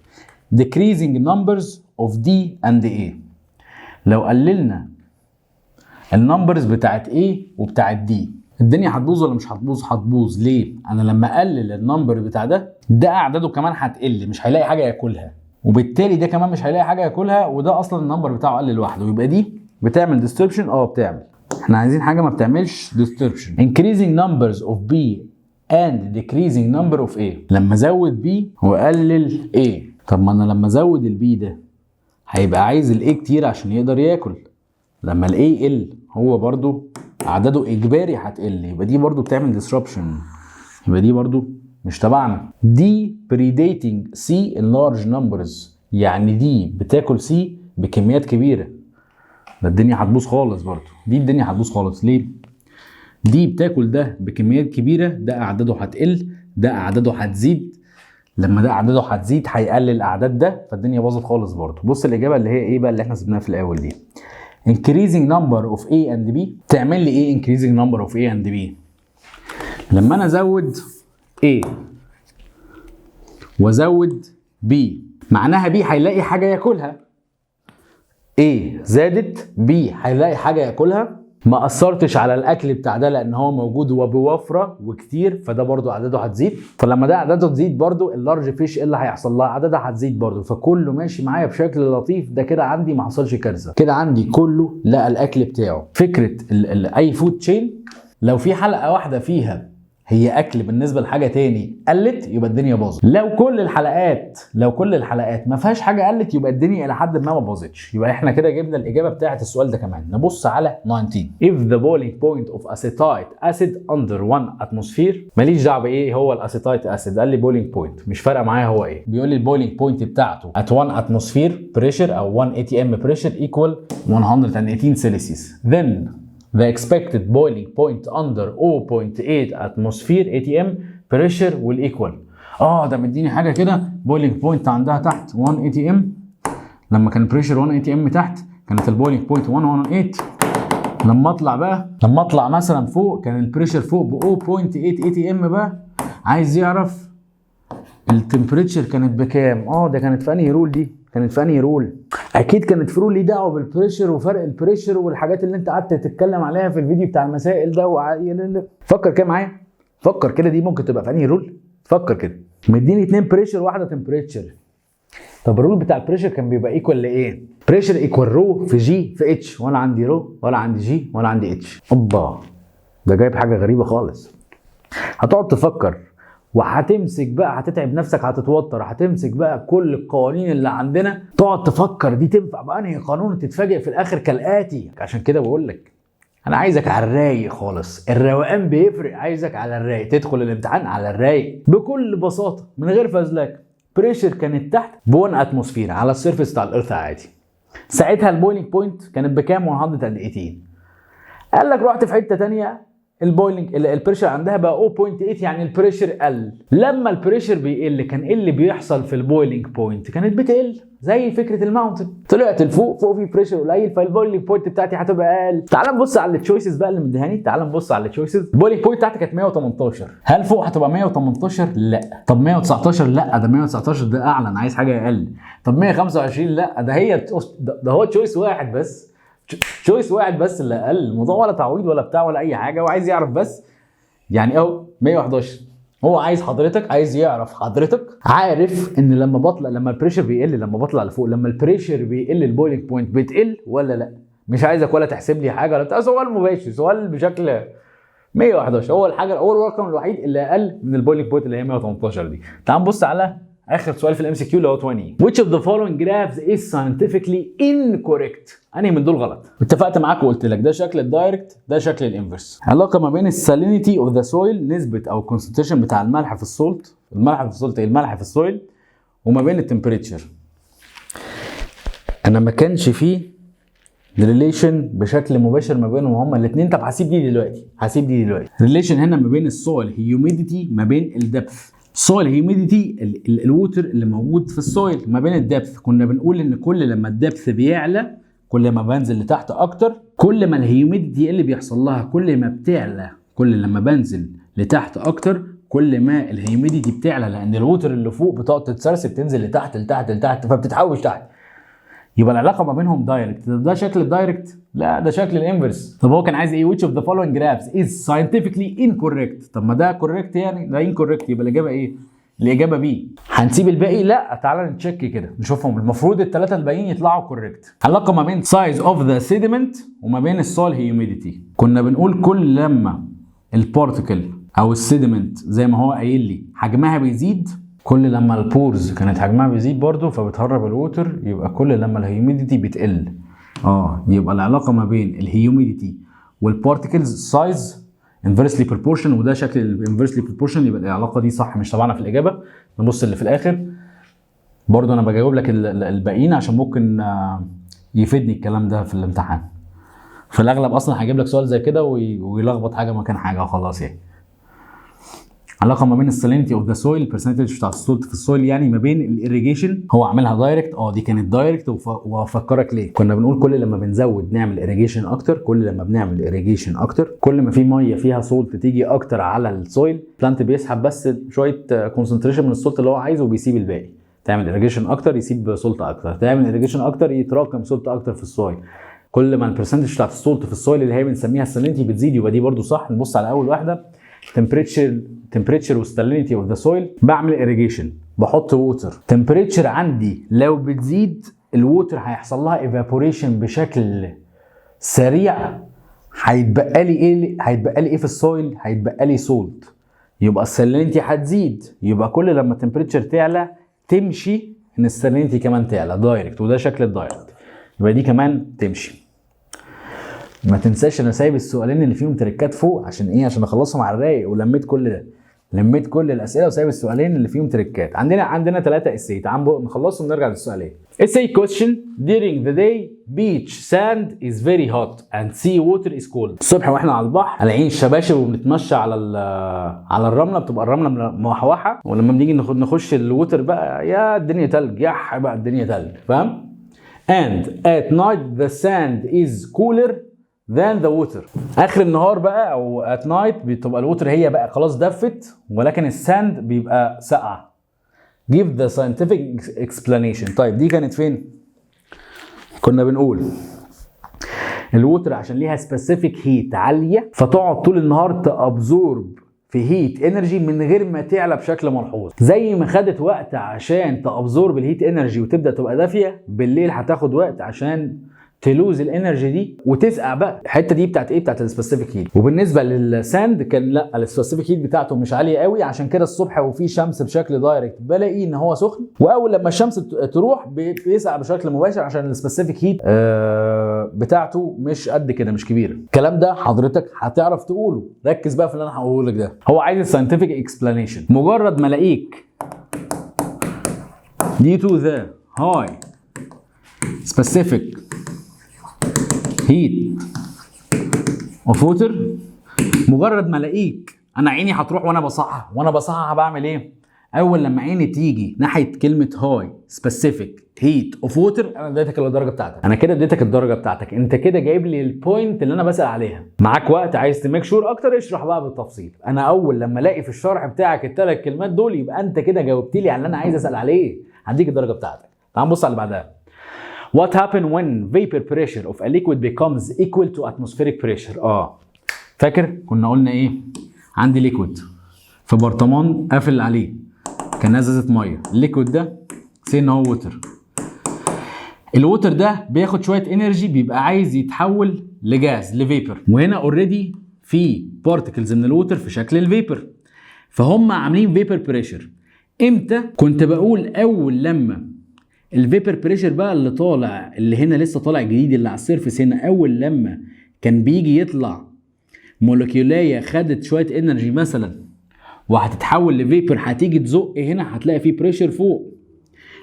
decreasing numbers of D and A، لو قللنا ال numbers بتاعت A وبتاعت D الدنيا هتبوظ ولا مش هتبوظ؟ هتبوظ. ليه؟ انا لما اقلل ال number بتاع ده، ده اعداده كمان هتقل، مش هيلاقي حاجة ياكلها، وبالتالي ده كمان مش هيلاقي حاجة ياكلها، وده اصلا ال number بتاعه قل لوحده، يبقى دي بتعمل disruption. بتعمل. احنا عايزين حاجة ما بتعملش disruption. increasing numbers of B and decreasing number of A، لما ازود B واقلل A. طب ما انا لما ازود ال B ده هيبقى عايز ال A كتير عشان يقدر ياكل. لما ال A يقل هو برضو اعداده اجباري هتقل، يبقى دي برضو بتعمل disruption، يبقى دي برضو مش تبعنا. D predating C in large numbers، يعني D بتاكل C بكميات كبيره، ده الدنيا هتبوظ خالص برضو. دي الدنيا هتبوظ خالص. ليه؟ دي بتاكل ده بكميات كبيره، ده اعداده هتقل، ده اعداده هتزيد. لما ده اعداده هتزيد هيقلل اعداد ده، فالدنيا باظت خالص برضو. بص الاجابة اللي هي ايه بقى اللي احنا سيبناها في الاول دي، increasing number of A and B. تعمل لي ايه increasing number of A and B؟ لما انا ازود A وازود B معناها B هيلاقي حاجة ياكلها. A زادت، B هيلاقي حاجة ياكلها، ما اثرتش على الاكل بتاع ده لان هو موجود وبوفره وكتير، فده برضو اعداده هتزيد. فلما ده اعداده تزيد برضو ال large fish ايه اللي هيحصل لها؟ عددها هتزيد برضو. فكله ماشي معايا بشكل لطيف. ده كده عندي ما حصلش كارثه، كده عندي كله لقى الاكل بتاعه. فكرة ال اي food chain لو في حلقة واحدة فيها هي اكل بالنسبة لحاجة تاني قلت يبقى الدنيا باظت. لو كل الحلقات ما فيهاش حاجة قلت يبقى الدنيا الى حد ما ما باظتش. يبقى احنا كده جبنا الاجابة بتاعه السؤال ده كمان. نبص على 19. if the boiling point of acetic acid under 1 atmosphere، ماليش دعوه بايه هو ال acetic acid، قال لي boiling point، مش فارقه معايا هو ايه. بيقول لي ال boiling point بتاعته at 1 atmosphere pressure او 1 atm pressure equal 118 celsius، then the expected boiling point under 0.8 atmosphere atm pressure will equal. ده مديني حاجة كده boiling point عندها تحت 1 atm. لما كان pressure 1 atm تحت كانت ال boiling point 118. لما اطلع مثلا فوق كان ال pressure فوق ب 0.8 atm، بقى عايز يعرف ال temperature كانت بكام. ده كانت في انهي rule؟ دي كانت في انهي rule؟ اكيد كانت في rule ليه دعوه بال pressure وفرق ال pressure والحاجات اللي انت قعدت تتكلم عليها في الفيديو بتاع المسائل ده. فكر كده معايا، فكر كده، دي ممكن تبقى في انهي rule؟ فكر كده. مديني اتنين pressure واحدة temperature. طب ال rule بتاع ال pressure كان بيبقى equal لايه؟ pressure equal rho في g في h، ولا عندي rho ولا عندي g ولا عندي h. اوبا، ده جايب حاجة غريبة خالص. هتقعد تفكر وهتمسك بقى، هتتعب نفسك، هتتوتر، هتمسك بقى كل القوانين اللي عندنا تقعد تفكر دي تنفع بأنهي قانون، تتفاجئ في الاخر كالاتي. عشان كده بقول لك انا عايزك على الرايق خالص، الروقان بيفرق، عايزك على الرايق، تدخل الامتحان على الرايق بكل بساطة من غير فزلكه. pressure كانت تحت ب 1 atmosphere على ال surface بتاع ال earth عادي. ساعتها ال boiling point كانت بكام؟ 118. قال لك رحت في حتة ثانية ال boiling ال pressure عندها بقى 0.8، يعني ال pressure قل. لما ال pressure بيقل كان ايه اللي بيحصل في ال boiling point؟ كانت بتقل زي فكرة ال mountain، طلعت لفوق، فوق في pressure قليل، فال boiling point بتاعتي هتبقى اقل. تعال نبص على ال choices بقى اللي مديهاني، تعال نبص على ال choices. ال boiling point بتاعتي كانت 118، هل فوق هتبقى 118؟ لا. طب 119؟ لا، ده 119 ده اعلى، انا عايز حاجة اقل. طب 125؟ لا، ده هي ده هو choice واحد بس، choice واحد بس اللي اقل. الموضوع ولا تعويض ولا بتاع ولا اي حاجه، وعايز يعرف بس يعني اهو 111. هو عايز حضرتك، عايز يعرف حضرتك عارف ان لما بطلع، لما ال pressure بيقل، لما بطلع لفوق، لما ال pressure بيقل ال boiling point بتقل ولا لا. مش عايزك ولا تحسب لي حاجة ولا بتاع، سؤال مباشر، سؤال بشكل 111 هو الحاجه، هو الرقم الوحيد اللي اقل من ال boiling point اللي هي 118 دي. تعال نبص على اخر سؤال في ال MCQ اللي هو 20. which of the following graphs is scientifically incorrect؟ انهي من دول غلط؟ اتفقت معاك وقلت لك ده شكل ال direct، ده شكل ال inverse. علاقة ما بين ال salinity of the soil، نسبه او concentration بتاع الملح في ال salt، الملح في ال salt، الملح في ال soil، وما بين ال temperature. انا ما كانش فيه relation بشكل مباشر ما بينهم هما الاثنين. طب هسيب دي دلوقتي، هسيب دي دلوقتي. relation هنا ما بين ال soil humidity ما بين ال depth. soil humidity ال water اللي موجود في ال soil ما بين ال depth. كنا بنقول ان كل لما ال depth بيعلى، كل ما بنزل لتحت اكتر، كل ما ال humidity اللي بيحصل لها كل ما بتعلى. كل لما بنزل لتحت اكتر كل ما ال humidity بتعلى، لان ال water اللي فوق بتقعد تتسرسب تنزل لتحت لتحت لتحت، فبتتحوش تحت. يبقى العلاقة ما بينهم direct. ده شكل ال direct؟ لا، ده شكل ال inverse. طب هو كان عايز ايه؟ which of the following graphs is scientifically incorrect؟ طب ما ده correct، يعني ده incorrect، يبقى الاجابة ايه؟ الاجابة B. هنسيب الباقي؟ لا، تعالى ن check كده نشوفهم. المفروض الثلاثة الباقيين يطلعوا correct. علاقة ما بين size of the sediment وما بين ال soil humidity. كنا بنقول كل لما ال particle او ال sediment زي ما هو قايل لي حجمها بيزيد، كل لما ال pores كانت حجمها بيزيد برضو فبتهرب ال water، يبقى كل لما ال humidity بتقل. يبقى العلاقة ما بين ال humidity وال particles size inversely proportion، وده شكل ال inversely proportion. يبقى العلاقة دي صح، مش تبعنا في الاجابه. نبص اللي في الاخر برضو، انا بجاوب لك الباقيين عشان ممكن يفيدني الكلام ده في الامتحان. في الاغلب اصلا هجيب لك سؤال زي كده ويلخبط حاجة مكان حاجة وخلاص. يعني علاقة ما بين ال salinity of the soil، percentage بتاع ال salt في ال soil، يعني ما بين ال irrigation. هو عاملها direct. دي كانت direct. وافكرك ليه كنا بنقول كل لما بنزود نعمل irrigation اكتر، كل لما بنعمل irrigation اكتر، كل ما في مية فيها salt تيجي اكتر على ال soil، plant بيسحب بس شوية concentration من ال salt اللي هو عايزه وبيسيب الباقي. تعمل irrigation اكتر يسيب salt اكتر، تعمل irrigation اكتر يتراكم salt اكتر في ال soil. كل ما ال percentage بتاعت ال salt في ال soil اللي هي بنسميها ال salinity بتزيد، يبقى دي برضو صح. نبص على اول واحده، temperature وال salinity of the soil. بعمل irrigation، بحط water، temperature عندي لو بتزيد ال water هيحصل لها evaporation بشكل سريع. هيتبقى لي ايه؟ هيتبقى لي ايه في ال soil؟ هيتبقى لي salt، يبقى ال salinity هتزيد. يبقى كل لما ال temperature تعلى تمشي ان ال salinity كمان تعلى direct، وده شكل ال direct، يبقى دي كمان تمشي. ما تنساش انا سايب السؤالين اللي فيهم تريكات فوق عشان ايه؟ عشان اخلصهم على الرايق. ولميت كل ده، لميت كل الاسئلة وسايب السؤالين اللي فيهم تريكات. عندنا ثلاثة essay، تعال نخلصهم ونرجع للسؤالين. essay question: during the day beach sand is very hot and sea water is cold. الصبح واحنا على البحر قالعين الشباشب وبنتمشى على الرمله، بتبقى الرملة موحوحه، ولما بنيجي نخش ال water بقى يا الدنيا تلج، يا بقى الدنيا تلج، فاهم؟ and at night the sand is cooler than the water. اخر النهار بقى او at night بتبقى ال water هي بقى خلاص دفت، ولكن ال sand بيبقى ساقع. give the scientific explanation. طيب دي كانت فين؟ كنا بنقول ال water عشان ليها specific heat عاليه، فتقعد طول النهار ت absorb في heat energy من غير ما تعلى بشكل ملحوظ. زي ما خدت وقت عشان ت absorb ال heat energy وتبدا تبقى دافيه، بالليل هتاخد وقت عشان ت lose ال energy دي وتسقع بقى. الحتة دي بتاعت ايه؟ بتاعت ال specific heat. وبالنسبة لل sand كان لا، ال specific heat بتاعته مش عالية قوي، عشان كده الصبح وفي شمس بشكل direct بلاقي ان هو سخن، واول لما الشمس تروح بيسقع بشكل مباشر عشان ال specific heat. بتاعته مش قد كده، مش كبيرة. الكلام ده حضرتك هتعرف تقوله. ركز بقى في اللي انا هقوله لك ده. هو عايز ال scientific explanation. مجرد ما الاقيك due to the high specific heat of water، مجرد ما الاقيك، انا عيني هتروح وانا بصحح بعمل ايه؟ اول لما عيني تيجي ناحية كلمة high specific heat of water، انا اديتك الدرجة بتاعتك. انا كده اديتك الدرجة بتاعتك. انت كده جايب لي ال point اللي انا بسال عليها. معاك وقت، عايز ت make sure اكتر، اشرح بقى بالتفصيل. انا اول لما الاقي في الشرح بتاعك الثلاث كلمات دول، يبقى انت كده جاوبت لي على اللي انا عايز اسال عليه، هديك الدرجة بتاعتك. تعال نبص على اللي بعدها. What happen when vapor pressure of a liquid becomes equal to atmospheric pressure؟ فاكر كنا قلنا ايه؟ عندي liquid في برطمان قافل عليه كان ازازة ميه، ال liquid ده say ان هو water. ال water ده بياخد شوية energy، بيبقى عايز يتحول ل gas، ل vapor. وهنا already في particles من ال water في شكل ال vapor، فهم عاملين vapor pressure. امتى كنت بقول؟ اول لما ال vapor pressure بقى اللي طالع، اللي هنا لسه طالع جديد، اللي على ال surface هنا، اول لما كان بيجي يطلع molecule ايه خدت شوية energy مثلا وهتتحول ل vapor، هتيجي تزق هنا، هتلاقي فيه pressure فوق.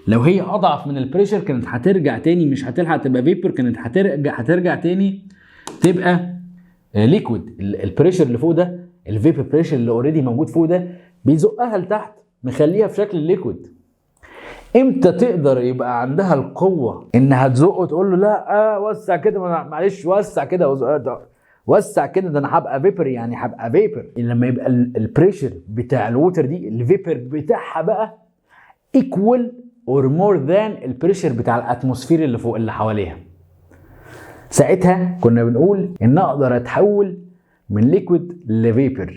لو هي اضعف من ال pressure كانت هترجع تاني، مش هتلحق تبقى vapor، كانت هترجع تاني تبقى liquid. ال pressure اللي فوق ده، ال vapor pressure اللي already موجود فوق ده، بيزقها لتحت مخليها في شكل ال liquid. امتى تقدر يبقى عندها القوة انها تزقه وتقول له لا وسع كده، معلش وسع كده، وسع كده، ده انا هبقى vapor، يعني هبقى vapor؟ لما يبقى ال pressure بتاع ال water دي، ال vapor بتاعها بقى equal or more than ال pressure بتاع ال atmosphere اللي فوق، اللي حواليها. ساعتها كنا بنقول ان اقدر اتحول من liquid ل vapor.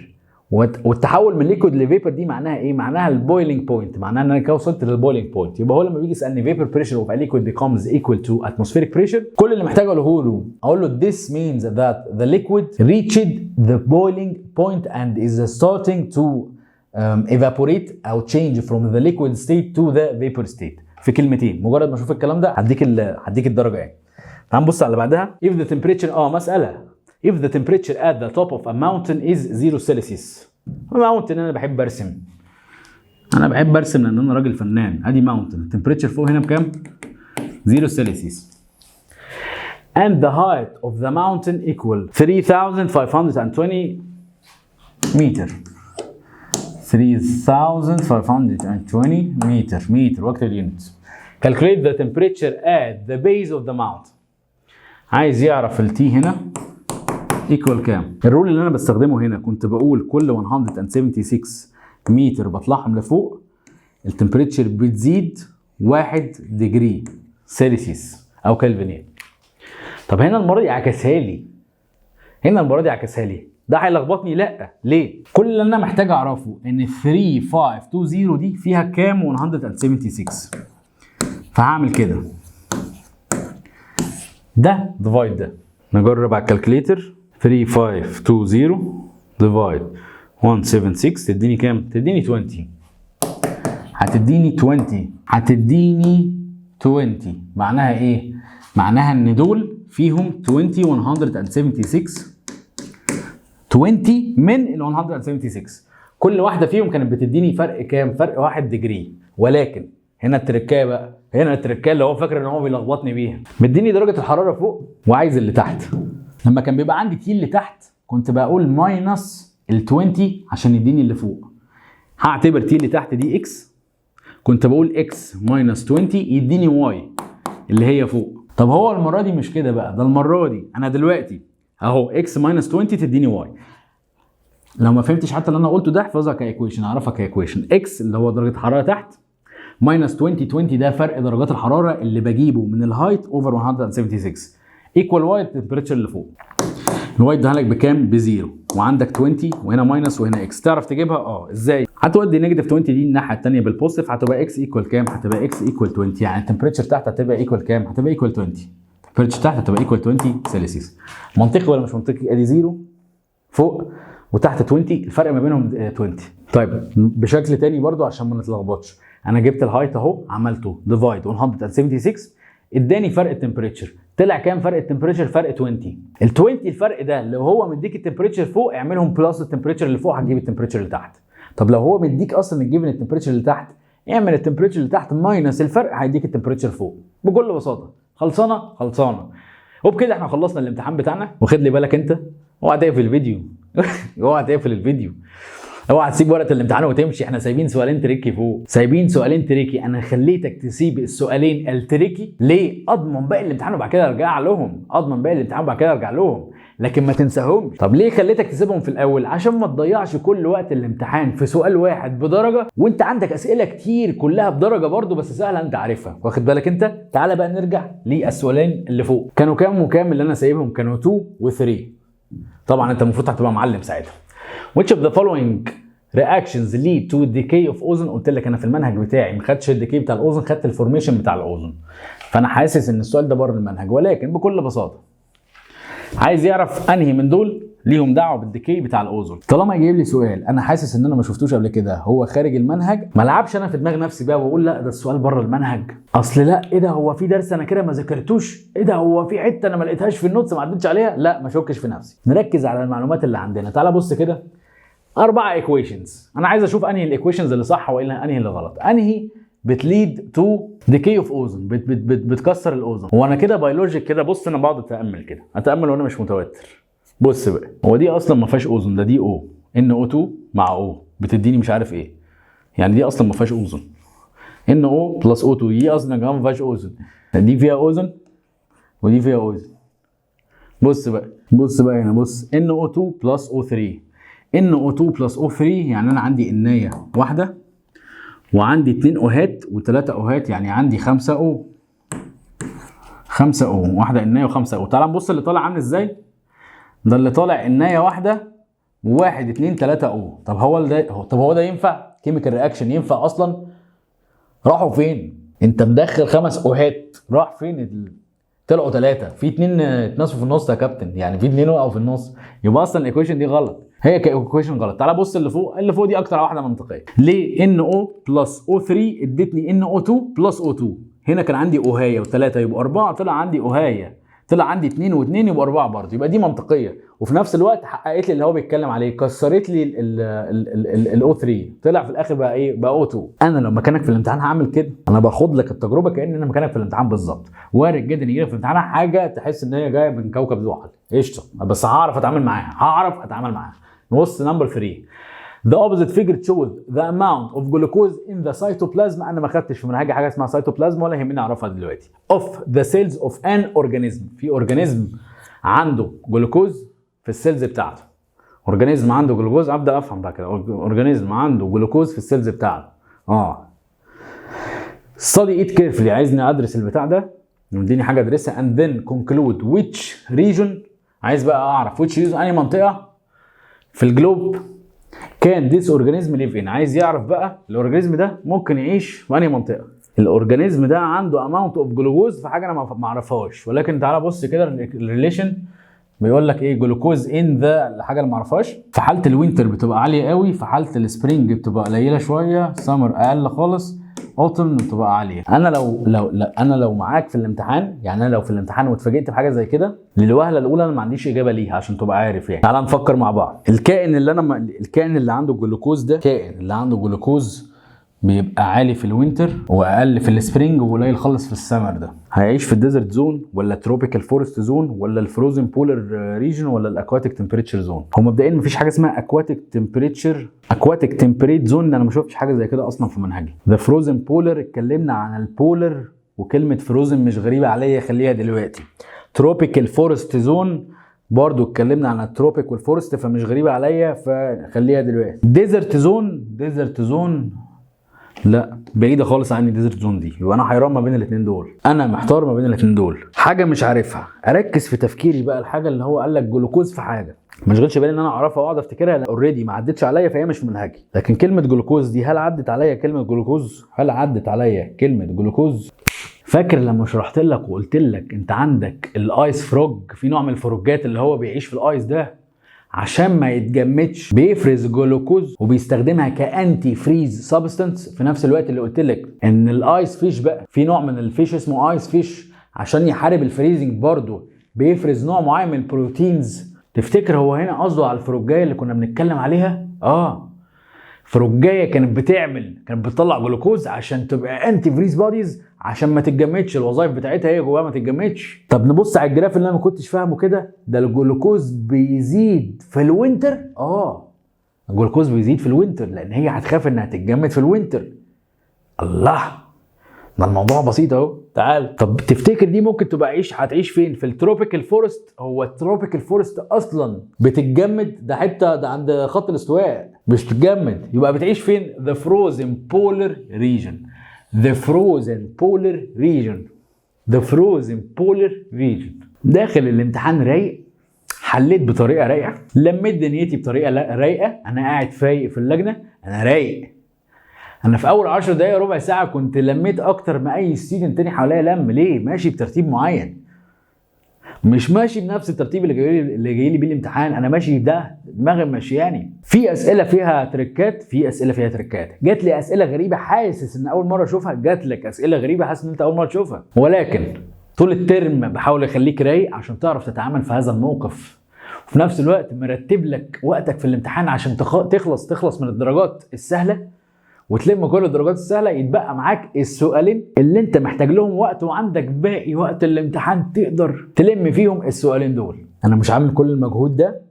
والتحول من liquid ل vapor دي معناها ايه؟ معناها ال boiling point، معناها ان انا كده وصلت لل boiling point. يبقى هو لما بيجي يسالني vapor pressure of a liquid becomes equal to atmospheric pressure، كل اللي محتاج اقوله له، اقول له this means that the liquid reached the boiling point and is starting to evaporate او change from the liquid state to the vapor state. في كلمتين، مجرد ما اشوف الكلام ده هديك الدرجة يعني. تعال نبص على اللي بعدها. if the temperature مساله if the temperature at the top of a mountain is 0 Celsius. mountain، انا بحب ارسم، انا بحب ارسم لان انا راجل فنان. ادي mountain، ال temperature فوق هنا بكام؟ 0 Celsius and the height of the mountain equal 3520 متر، 3520 متر، متر واكتب ال unit. calculate the temperature at the base of the mountain. عايز يعرف ال T هنا equal كام. ال rule اللي انا بستخدمه هنا، كنت بقول كل 176 متر بطلعهم لفوق، ال temperature بتزيد 1 degree Celsius او كلفن. طب هنا المرة دي عكسها لي، هنا المرة دي عكسها لي، ده هيلخبطني؟ لا. ليه؟ كل اللي انا محتاج اعرفه ان 3520 دي فيها كام 176. فهعمل كده، ده divide ده. نجرب على ال calculator، 3520 divide 176 تديني كام؟ تديني 20. هتديني 20، هتديني 20. معناها ايه؟ معناها ان دول فيهم 20، 176، 20 من ال 176. كل واحدة فيهم كانت بتديني فرق كام؟ فرق 1 degree. ولكن هنا التركايه بقى، هنا التركايه اللي هو فاكر ان هو بيلخبطني بيها. مديني درجه الحرارة فوق وعايز اللي تحت. لما كان بيبقى عندي T اللي تحت كنت بقول minus ال 20 عشان يديني اللي فوق. هعتبر T اللي تحت دي X، كنت بقول X minus 20 يديني Y اللي هي فوق. طب هو المرة دي مش كده بقى، ده المرة دي انا دلوقتي اهو X minus 20 تديني Y. لو ما فهمتش حتى اللي انا قلته ده، احفظها ك equation، اعرفها ك equation. X اللي هو درجه حرارة تحت minus 20، 20 ده فرق درجات الحرارة اللي بجيبه من ال height over 176، equal Y ال temperature اللي فوق. ال Y اداها لك بكام؟ ب zero، وعندك 20 وهنا minus وهنا X. تعرف تجيبها؟ اه. ازاي؟ هتودي negative 20 دي الناحية الثانية بال positive، هتبقى X equal كام؟ هتبقى X equal 20. يعني ال temperature تحت هتبقى equal كام؟ هتبقى equal 20. ال temperature تحت هتبقى equal 20 سيلسيوس. منطقي ولا مش منطقي؟ ادي zero فوق وتحت 20، الفرق ما بينهم 20. طيب بشكل تاني برضو عشان ما نتلخبطش، انا جبت ال height اهو، عملته divide 176، اداني فرق ال temperature. طلع كام فرق ال temperature؟ فرق 20. ال 20 الفرق ده لو هو مديك ال temperature فوق، اعملهم plus ال temperature اللي فوق، هتجيب ال temperature اللي تحت. طب لو هو مديك اصلا ال given ال temperature اللي تحت، اعمل ال temperature اللي تحت minus الفرق، هيديك ال temperature فوق بكل بساطه. خلصانه؟ خلصانه. وبكده احنا خلصنا الامتحان بتاعنا. وخد لي بالك انت، اوعى تقفل الفيديو، اوعى تقفل الفيديو، اوعى تسيب ورقة الامتحان وتمشي. احنا سايبين سؤالين tricky فوق، سايبين سؤالين tricky. انا خليتك تسيب السؤالين ال tricky ليه؟ اضمن باقي الامتحان وبعد كده ارجع لهم، اضمن باقي الامتحان وبعد كده ارجع لهم، لكن ما تنساهمش. طب ليه خليتك تسيبهم في الاول؟ عشان ما تضيعش كل وقت الامتحان في سؤال واحد بدرجة وانت عندك اسئلة كتير كلها بدرجة برضو بس سهلة انت عارفها، واخد بالك انت؟ تعالى بقى نرجع للسؤالين اللي فوق. كانوا كام وكام اللي انا سايبهم؟ كانوا 2 و3. طبعا انت المفروض هتبقى معلم ساعتها. Which of the following reactions lead to decay of ozone؟ قلت لك انا في المنهج بتاعي ما خدتش ال decay بتاع الاوزون، خدت ال formation بتاع الاوزون، فانا حاسس ان السؤال ده بره المنهج، ولكن بكل بساطة عايز يعرف انهي من دول ليهم دعوه بال decay بتاع الاوزون. طالما جايب لي سؤال انا حاسس ان انا ما شفتوش قبل كده، هو خارج المنهج، ما العبش انا في دماغ نفسي بقى واقول لا ده السؤال بره المنهج، اصل لا ايه ده هو في درس انا كده ما ذاكرتوش، ايه ده هو في حتة انا ما لقيتهاش في ال notes ما عدتش عليها. لا، ما اشكش في نفسي، نركز على المعلومات اللي عندنا. تعال بص كده، اربعة equations، انا عايز اشوف انهي ال equations اللي صح والا انهي اللي غلط، انهي بت lead to decay of ozone، بت بت بت بتكسر الاوزون. هو انا كده by logic كده، بص انا بقعد اتامل كده، اتامل وانا مش متوتر. بص بقى، هو دي اصلا ما فيهاش اوزون، ده دي O NO 2 مع O بتديني مش عارف ايه، يعني دي اصلا ما فيهاش اوزون. NO plus O 2 دي اصلا يا جماعة ما فيهاش اوزون، دي فيها اوزون ودي فيها اوزون. بص بقى، بص بقى هنا، بص NO 2 plus O 3، NO 2 plus O 3، يعني انا عندي N ايه واحدة وعندي 2 O هات و3 O هات، يعني عندي 5 O، 5 O، واحدة N ايه و5 O. تعال نبص اللي طالع عامل ازاي. ده اللي طالع N ايه واحدة وواحد اتنين تلاتة O. طب هو ده، طب هو ده ينفع chemical reaction؟ ينفع اصلا؟ راحوا فين؟ انت مدخل خمس O هات، راح فين طلعوا ثلاثه، في اتنين اتنسوا في النص يا كابتن، يعني في اتنين وقعوا في النص، يبقى اصلا ال equation دي غلط، هي ك equation غلط. تعالى بص اللي فوق، اللي فوق دي اكتر واحدة منطقيه. ليه؟ NO plus O 3 ادتني NO 2 plus O 2. هنا كان عندي O هايه وثلاثة يبقى اربعه، طلع عندي O هايه، طلع عندي 2 و2 يبقى 4 برضه، يبقى دي منطقيه، وفي نفس الوقت حققت لي اللي هو بيتكلم عليه، كسرت لي ال O 3، طلع في الاخر بقى ايه؟ بقى O 2. انا لو مكانك في الامتحان هعمل كده، انا باخد لك التجربة كان انا مكانك في الامتحان بالظبط. وارد جدا يجي لك في الامتحان حاجة تحس ان هي جاية من كوكب زحل، قشطه، بس هعرف اتعامل معاها، هعرف اتعامل معاها. نبص number 3. The opposite figure shows the amount of glucose in the cytoplasm. انا ما خدتش في منهجي حاجة اسمها سيتوبلازم ولا يهمني اعرفها دلوقتي. Of the cells of an organism. في organism عنده جلوكوز في ال cells بتاعته. organism عنده جلوكوز، ابدا افهم بقى كده. organism عنده جلوكوز في ال cells بتاعته. Study it carefully. عايزني ادرس البتاع ده، مديني حاجة ادرسها and then conclude which region، عايز بقى اعرف which region، انهي منطقة في ال globe can this organism live in. عايز يعرف بقى ال organism ده ممكن يعيش في انهي منطقه. ال organism ده عنده amount of glucose في حاجة انا ما اعرفهاش، ولكن تعالى بص كده ال relation بيقول لك ايه؟ glucose in the الحاجة اللي ما اعرفهاش. في حاله ال winter بتبقى عالية قوي، في حاله ال spring بتبقى قليله شويه، سمر اقل خالص، autumn بتبقى عاليه. انا لو لو لا انا لو معاك في الامتحان، يعني انا لو في الامتحان واتفاجئت بحاجة زي كده، للوهلة الاولى انا ما عنديش اجابه ليها عشان تبقى عارف يعني. تعال نفكر مع بعض. الكائن اللي عنده جلوكوز ده، الكائن اللي عنده جلوكوز بيبقى عالي في ال winter واقل في ال spring وقليل خالص في السمر، ده هيعيش في ال desert zone ولا tropical forest zone ولا ال frozen polar region ولا ال aquatic temperature zone؟ هو مبدئيا مفيش حاجة اسمها aquatic temperature، aquatic temperate zone، انا ما شفتش حاجة زي كده اصلا في منهجي. the frozen polar، اتكلمنا عن ال polar وكلمه frozen مش غريبة عليا، خليها دلوقتي. tropical forest zone برضو اتكلمنا عن ال tropic وال forest فمش غريبة عليا، فخليها دلوقتي. desert zone، desert zone لا، بعيدة خالص عني desert zone دي، يبقى انا حيران ما بين الاثنين دول، انا محتار ما بين الاثنين دول، حاجة مش عارفها. اركز في تفكيري بقى، الحاجة اللي هو قال لك جلوكوز في حاجة ما اشغلش بالي ان انا اعرفها واقعد افتكرها، already ما عدتش عليا فهي مش في منهجي. لكن كلمة جلوكوز دي، هل عدت عليا كلمة جلوكوز؟ هل عدت عليا كلمة جلوكوز؟ فاكر لما شرحت لك وقلت لك انت عندك ال ice frog، في نوع من ال frog ات اللي هو بيعيش في ال ice ده، عشان ما يتجمدش بيفرز جلوكوز وبيستخدمها ك anti freeze substance. في نفس الوقت اللي قلت لك ان ال ice fish بقى، في نوع من ال fish اسمه ice fish، عشان يحارب ال freezing برضو بيفرز نوع معين من ال proteins. تفتكر هو هنا قصده على الفرجايه اللي كنا بنتكلم عليها؟ فرجايه كانت بتطلع جلوكوز عشان تبقى anti freeze bodies، عشان ما تتجمدش، الوظائف بتاعتها هي جواها ما تتجمدش. طب نبص على ال graph اللي انا ما كنتش فاهمه كده، ده الجلوكوز بيزيد في ال winter. الجلوكوز بيزيد في ال winter لان هي هتخاف انها تتجمد في ال winter. الله، ده الموضوع بسيط اهو. تعال، طب تفتكر دي ممكن تبقى هتعيش فين؟ في ال tropical forest. هو ال tropical forest اصلا بتتجمد؟ ده حتة ده عند خط الاستواء مش تتجمد، يبقى بتعيش فين؟ the frozen polar region، the frozen polar region، the frozen polar region. داخل الامتحان رايق، حليت بطريقة رايقه، لميت دنيتي بطريقة رايقه، انا قاعد فايق في اللجنه، انا رايق. انا في اول 10 دقايق ربع ساعة كنت لميت اكتر ما اي student تاني حواليا لم. ليه؟ ماشي بترتيب معين، مش ماشي بنفس الترتيب اللي جاي لي بيه الامتحان، انا ماشي ده دماغي ماشياني. في اسئلة فيها تريكات، في اسئلة فيها تريكات. جات لي اسئلة غريبة حاسس ان اول مرة اشوفها، جات لك اسئلة غريبة حاسس ان انت اول مرة تشوفها، ولكن طول الترم بحاول اخليك رايق عشان تعرف تتعامل في هذا الموقف، وفي نفس الوقت مرتب لك وقتك في الامتحان عشان تخلص من الدرجات السهلة وتلم كل الدرجات السهله، يتبقى معاك السؤالين اللي انت محتاج لهم وقت، وعندك باقي وقت الامتحان تقدر تلم فيهم السؤالين دول. انا مش عامل كل المجهود ده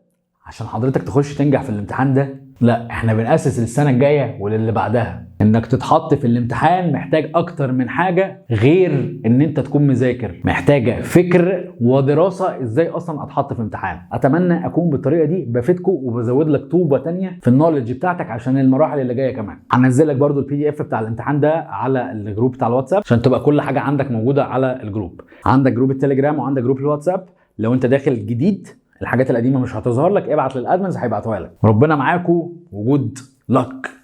عشان حضرتك تخش تنجح في الامتحان ده، لا، احنا بنأسس للسنة الجاية وللي بعدها. انك تتحط في الامتحان محتاج اكتر من حاجة غير ان انت تكون مذاكر، محتاجه فكر ودراسة ازاي اصلا اتحط في امتحان. اتمنى اكون بالطريقة دي بفيدكم وبزود لك طوبة تانية في ال knowledge بتاعتك عشان المراحل اللي جاية. كمان هنزل لك برضو ال PDF بتاع الامتحان ده على ال group بتاع الواتساب عشان تبقى كل حاجة عندك موجودة على ال group. عندك group التليجرام وعندك group الواتساب. لو انت داخل جديد الحاجات القديمة مش هتظهر لك، ابعت لل admins هيبعتوها لك. ربنا معاكم و good luck.